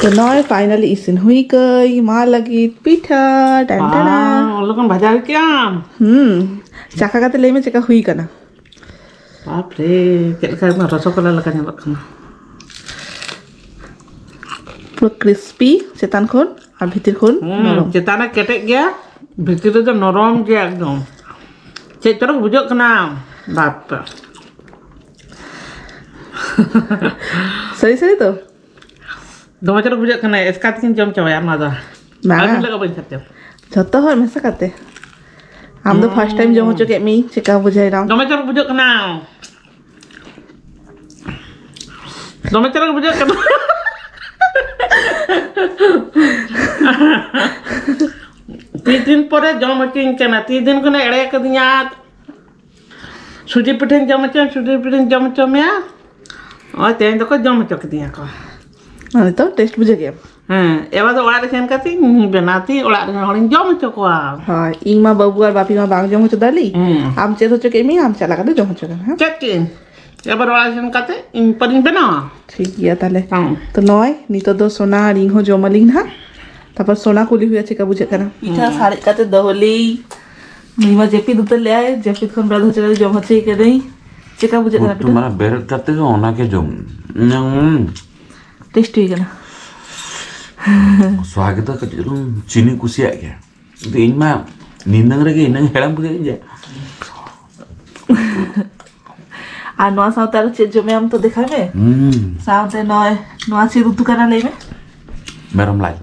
ᱛᱚ ᱱᱚᱜᱼᱚᱭ finally ᱤᱥᱤᱱ ᱦᱩᱭ ᱠᱟᱹᱭ ᱢᱟ ᱞᱟᱹᱜᱤᱫ ᱯᱤᱴᱷᱟᱹ᱾ ᱴᱟᱱ ᱴᱟᱱᱟ᱾ ᱵᱟᱝ, ᱞᱚᱜᱚᱱ ᱵᱷᱟᱡᱟ ᱦᱩᱭ ᱠᱮᱜᱼᱟᱢ᱾ ᱦᱩᱸ᱾ ᱪᱟᱠᱷᱟ ᱠᱟᱛᱮ ᱞᱟᱹᱭ ᱢᱮ ᱪᱮᱠᱟ ᱦᱩᱭ ᱠᱟᱱᱟ᱾ ᱵᱟᱯ ᱨᱮ, ᱪᱮᱫ ᱞᱮᱠᱟ ᱮᱠᱫᱚᱢ ᱨᱚᱥᱚᱜᱚᱞᱞᱟ ᱞᱮᱠᱟ ᱧᱮᱞᱚᱜ ᱠᱟᱱᱟ᱾ ᱯᱩᱨᱟᱹ crispy ᱪᱮᱛᱟᱱ ᱠᱷᱚᱱ ᱟᱨ ᱵᱷᱤᱛᱤᱨ ᱠᱷᱚᱱ ᱦᱩᱸ, ᱱᱚᱨᱚᱢ᱾ ᱪᱮᱛᱟᱱ ᱨᱮ ᱠᱮᱴᱮᱡ ᱜᱮᱭᱟ, ᱵᱷᱤᱛᱤᱨ ᱨᱮᱫᱚ ᱱᱚᱨᱚᱢ ᱜᱮᱭᱟ ᱮᱠᱫᱚᱢ᱾ ᱪᱮᱫ ᱪᱚᱨᱚᱠ ᱵᱩᱡᱷᱟᱹᱜ ᱠᱟᱱᱟ᱾ ᱵᱟᱯ᱾ ᱥᱟᱹᱨᱤ ᱥᱟᱹᱨᱤ ᱛᱚ? ᱫᱚᱢᱮ ᱪᱚᱨᱚᱠ ᱵᱩᱡᱷᱟᱹᱜ ᱠᱟᱱᱟ, ᱮᱥᱠᱟᱨ ᱛᱮᱜᱤᱧ ᱡᱚᱢ ᱪᱟᱵᱟᱭᱟ ᱚᱱᱟ ᱫᱚ᱾ ᱵᱟᱝᱟ᱾ ᱟᱹᱵᱤᱱ ᱞᱟᱹᱜᱤᱫ ᱵᱟᱹᱧ ᱠᱷᱟᱴᱟᱣᱟ᱾ ᱡᱷᱚᱛᱚ ᱦᱚᱲ ᱢᱮᱥᱟ ᱠᱟᱛᱮ᱾ ᱟᱢ ᱫᱚ first time ᱡᱚᱢ ᱦᱚᱪᱚ ᱠᱮᱫ ᱢᱤᱭᱟᱹᱧ, ᱪᱮᱠᱟ ᱵᱩᱡᱷᱟᱹᱣ ᱮᱱᱟ? ᱫᱚᱢᱮ ᱪᱚᱨᱚᱠ ᱵᱩᱡᱷᱟᱹᱜ ᱠᱟᱱᱟ᱾ ᱫᱚᱢᱮ ᱪᱚᱨᱚᱠ ᱵᱩᱡᱷᱟᱹᱜ ᱠᱟᱱᱟ᱾ ᱛᱤᱱ ᱫᱤᱱ ᱯᱚᱨᱮ ᱡᱚᱢ ᱦᱚᱪᱚᱧ ᱠᱟᱱᱟ, ᱛᱤᱱ ᱫᱤᱱ ᱠᱷᱚᱱᱮ ᱮᱲᱮ ᱠᱟᱫᱤᱧᱟ᱾ ᱥᱩᱡᱤ ᱯᱤᱴᱷᱟᱹᱧ ᱡᱚᱢ ᱦᱚᱪᱚ, ᱥᱩᱡᱤ ᱯᱤᱴᱷᱟᱹᱧ ᱡᱚᱢ ᱦᱚᱪᱚ ᱢᱮᱭᱟ᱾ ᱱᱚᱜᱼᱚᱭ ᱛᱮᱦᱮᱧ ᱫᱚᱠᱚ ᱡᱚᱢ ᱦᱚᱪᱚ ᱠᱤᱫᱤᱧᱟ ᱠᱚ᱾ ᱟᱨ ᱱᱤᱛᱚᱜ taste ᱵᱩᱡᱷᱟᱹᱣ ᱠᱮᱫᱟᱢ? ᱦᱮᱸ, ᱮᱵᱟᱨ ᱫᱚ ᱚᱲᱟᱜ ᱨᱮ ᱥᱮᱱ ᱠᱟᱛᱮ ᱤᱧ ᱵᱮᱱᱟᱣ ᱛᱤᱧ ᱚᱲᱟᱜ ᱨᱮᱱ ᱦᱚᱲᱤᱧ ᱡᱚᱢ ᱦᱚᱪᱚ ᱠᱚᱣᱟ᱾ ᱦᱳᱭ, ᱤᱧ ᱢᱟ ᱵᱟᱹᱵᱩ ᱟᱨ ᱵᱟᱯᱤ ᱢᱟ ᱵᱟᱝ ᱡᱚᱢ ᱦᱚᱪᱚ ᱫᱟᱞᱤᱧ᱾ ᱦᱮᱸ᱾ ᱟᱢ ᱪᱮᱫ ᱦᱚᱪᱚ ᱠᱮᱫ ᱢᱮᱭᱟ, ᱟᱢ ᱪᱟᱞᱟᱣ ᱠᱟᱛᱮ ᱡᱚᱢ ᱦᱚᱪᱚ ᱠᱚᱢ, ᱦᱮᱸ? ᱪᱮᱫ ᱠᱮᱫ ᱟᱹᱧ? ᱮᱵᱟᱨ ᱚᱲᱟᱜ ᱥᱮᱱ ᱠᱟᱛᱮ ᱤᱧ ᱯᱟᱨᱤᱧ ᱵᱮᱱᱟᱣᱟ᱾ ᱴᱷᱤᱠ ᱜᱮᱭᱟ ᱛᱟᱦᱞᱮ᱾ ᱦᱮᱸ᱾ ᱛᱚ ᱱᱚᱜᱼᱚᱭ ᱱᱤᱛᱚᱜ ᱫᱚ ᱥᱳᱱᱟ ᱟᱨ ᱤᱧ ᱦᱚᱸ ᱡᱚᱢ ᱟᱹᱞᱤᱧ ᱱᱟᱦᱟᱜ᱾ ᱛᱟᱨᱯᱚᱨ ᱥᱳᱱᱟ ᱠᱩᱞᱤ ᱦᱩᱭᱩᱜᱼᱟ ᱪᱮᱫᱠᱟ ᱵᱩᱡᱷᱟᱹᱜ ᱠᱟᱱᱟ᱾ ᱯᱤᱴᱷᱟᱹ ᱦᱮᱸ᱾ ᱥᱟᱨᱮᱡ ᱠᱟᱛᱮ ᱫᱚᱦᱚ ᱞᱮᱭ᱾ ᱱᱩᱭ ᱢᱟ ᱡᱟᱹᱯᱤᱫ ᱩᱛᱟᱹᱨ ᱞᱮᱭᱟᱭ, ᱡᱟᱹᱯᱤᱫ ᱠᱷᱚᱱ ᱵᱮᱨᱮᱫ ᱦᱚᱪᱚ ᱠᱟᱛᱮ ᱡᱚᱢ ᱦᱚᱪᱚᱭᱮ ᱠᱟᱹᱱᱟᱹᱧ᱾ ᱪᱮᱫᱠᱟ ᱵᱩᱡᱷᱟᱹᱜ ᱠᱟᱱᱟ ᱩᱛᱩ ᱯᱤᱴᱷᱟᱹ? ᱢᱟᱱᱮ ᱵᱮᱨᱮᱫ ᱠᱟᱛᱮ ᱜᱮ ᱚᱱᱟ ᱜᱮ ᱡᱚᱢ᱾ ᱩᱸ᱾ Taste ᱦᱩᱭ ᱠᱟᱱᱟ᱾ ᱥᱚᱣᱟ ᱜᱮᱫᱚ ᱠᱟᱹᱴᱤᱡ ᱪᱩᱞᱩᱝ ᱪᱤᱱᱤ ᱠᱩᱥᱤᱭᱟᱜ ᱜᱮᱭᱟ᱾ ᱠᱤᱱᱛᱩ ᱤᱧ ᱢᱟ ᱱᱤᱱᱟᱹᱝ ᱨᱮᱜᱮ ᱤᱱᱟᱹᱝ ᱦᱮᱲᱮᱢ ᱵᱩᱡᱷᱟᱹᱜ ᱤᱧ ᱡᱮ᱾ ᱟᱨ ᱱᱚᱣᱟ ᱥᱟᱶᱛᱮ ᱟᱨᱚ ᱪᱮᱫ ᱡᱚᱢᱮ ᱟᱢ ᱛᱚ ᱫᱮᱠᱷᱟᱭ ᱢᱮ᱾ ᱦᱩᱸ᱾ ᱥᱟᱶᱛᱮ ᱱᱚᱜᱼᱚᱭ ᱱᱚᱣᱟ ᱪᱮᱫ ᱩᱛᱩ ᱠᱟᱱᱟ ᱞᱟᱹᱭ ᱢᱮ? ᱢᱮᱨᱚᱢ ᱞᱟᱡ᱾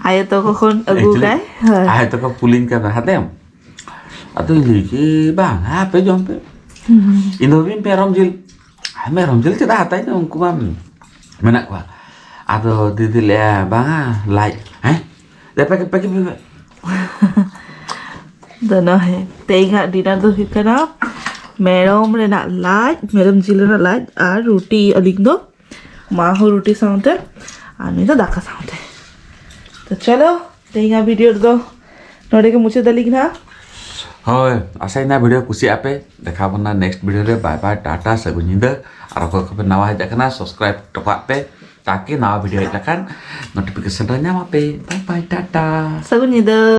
ᱟᱭᱳ ᱛᱟᱠᱚ ᱠᱷᱚᱱ ᱟᱹᱜᱩ Actually, ᱠᱟᱭ᱾ ᱦᱳᱭ᱾ ᱟᱭᱳ ᱛᱟᱠᱚ ᱠᱩᱞᱤᱧ ᱠᱟᱱᱟ, "ᱦᱟᱛᱮᱢ?" ᱟᱫᱚᱧ ᱞᱟᱹᱭ ᱠᱮᱫ, "ᱵᱟᱝ, ᱟᱯᱮ ᱡᱚᱢ ᱯᱮ᱾ ᱦᱩᱸ᱾ ᱤᱧ ᱫᱚ ᱢᱮᱨᱚᱢ ᱡᱤᱞ, ᱢᱮᱨᱚᱢ ᱡᱤᱞ ᱪᱮᱫᱟᱜ ᱦᱟᱛᱟᱭ ᱫᱚ, ᱩᱱᱠᱩ ᱢᱟ ᱢᱮᱱᱟᱜ ᱠᱚᱣᱟ?" ᱟᱫᱚ ᱫᱤᱫᱤ ᱞᱟᱹᱭᱟ, "ᱵᱟᱝᱟ, ᱞᱟᱡ, ᱦᱮᱸ?" ᱞᱟᱹᱭ, "ᱯᱮ, ᱯᱮ, ᱯᱮ, ᱯᱮ, ᱯᱮ, ᱫᱚ ᱱᱚᱦᱮ ᱛᱮᱦᱮᱧᱟᱜ ᱰᱤᱱᱟᱨ ᱫᱚ ᱦᱩᱭᱩᱜ ᱠᱟᱱᱟ ᱢᱮᱨᱚᱢ ᱨᱮᱱᱟᱜ ᱞᱟᱡ, ᱢᱮᱨᱚᱢ ᱡᱤᱞ ᱨᱮᱱᱟᱜ ᱞᱟᱡ ᱟᱨ ᱨᱩᱴᱤ᱾ ᱟᱹᱞᱤᱧ ᱫᱚ ᱢᱟ ᱦᱚᱸ ᱨᱩᱴᱤ ᱥᱟᱶᱛᱮ ᱟᱨ ᱱᱩᱭ ᱫᱚ ᱫᱟᱠᱟ ᱥᱟᱶᱛᱮ᱾ ᱛᱚ ᱪᱚᱞᱚ, ᱛᱮᱦᱮᱧᱟᱜ ᱵᱷᱤᱰᱤᱭᱳ ᱨᱮᱫᱚ ᱱᱚᱰᱮ ᱜᱮ ᱢᱩᱪᱟᱹᱫ ᱟᱹᱞᱤᱧ ᱱᱟᱦᱟᱜ᱾ ᱦᱳᱭ, ᱟᱥᱟᱭ ᱱᱟ ᱵᱷᱤᱰᱤᱭᱳ ᱠᱩᱥᱤᱭᱟᱜ ᱯᱮ᱾ ᱫᱮᱠᱷᱟᱣ ᱵᱚᱱᱟ ᱱᱮᱠᱥᱴ ᱵᱷᱤᱰᱤᱭᱳ ᱨᱮ᱾ ᱵᱟᱭ ᱵᱟᱭ, ᱴᱟᱴᱟ, ᱥᱟᱹᱜᱩᱱ ᱧᱤᱫᱟᱹ᱾ ᱟᱨ ᱚᱠᱚᱭ ᱠᱚᱯᱮ ᱱᱟᱣᱟ ᱦᱮᱡ ᱟᱠᱟᱱᱟ, ᱥᱟᱵᱥᱠᱨᱟᱭᱤᱵ ᱦᱚᱴᱚ ᱠᱟᱜ ᱯᱮ, ᱛᱟᱠᱤ ᱱᱟᱣᱟ ᱵᱷᱤᱰᱤᱭᱳ ᱦᱮᱡ ᱞᱮᱠᱷᱟᱱ ᱱᱳᱴᱤᱯᱷᱤᱠᱮᱥᱚᱱ ᱨᱮ ᱧᱟᱢ ᱟᱯᱮ᱾ ᱵᱟᱭ ᱵᱟᱭ, ᱴᱟᱴᱟ᱾ ᱥᱟᱹᱜᱩᱱ ᱧᱤᱫᱟᱹ᱾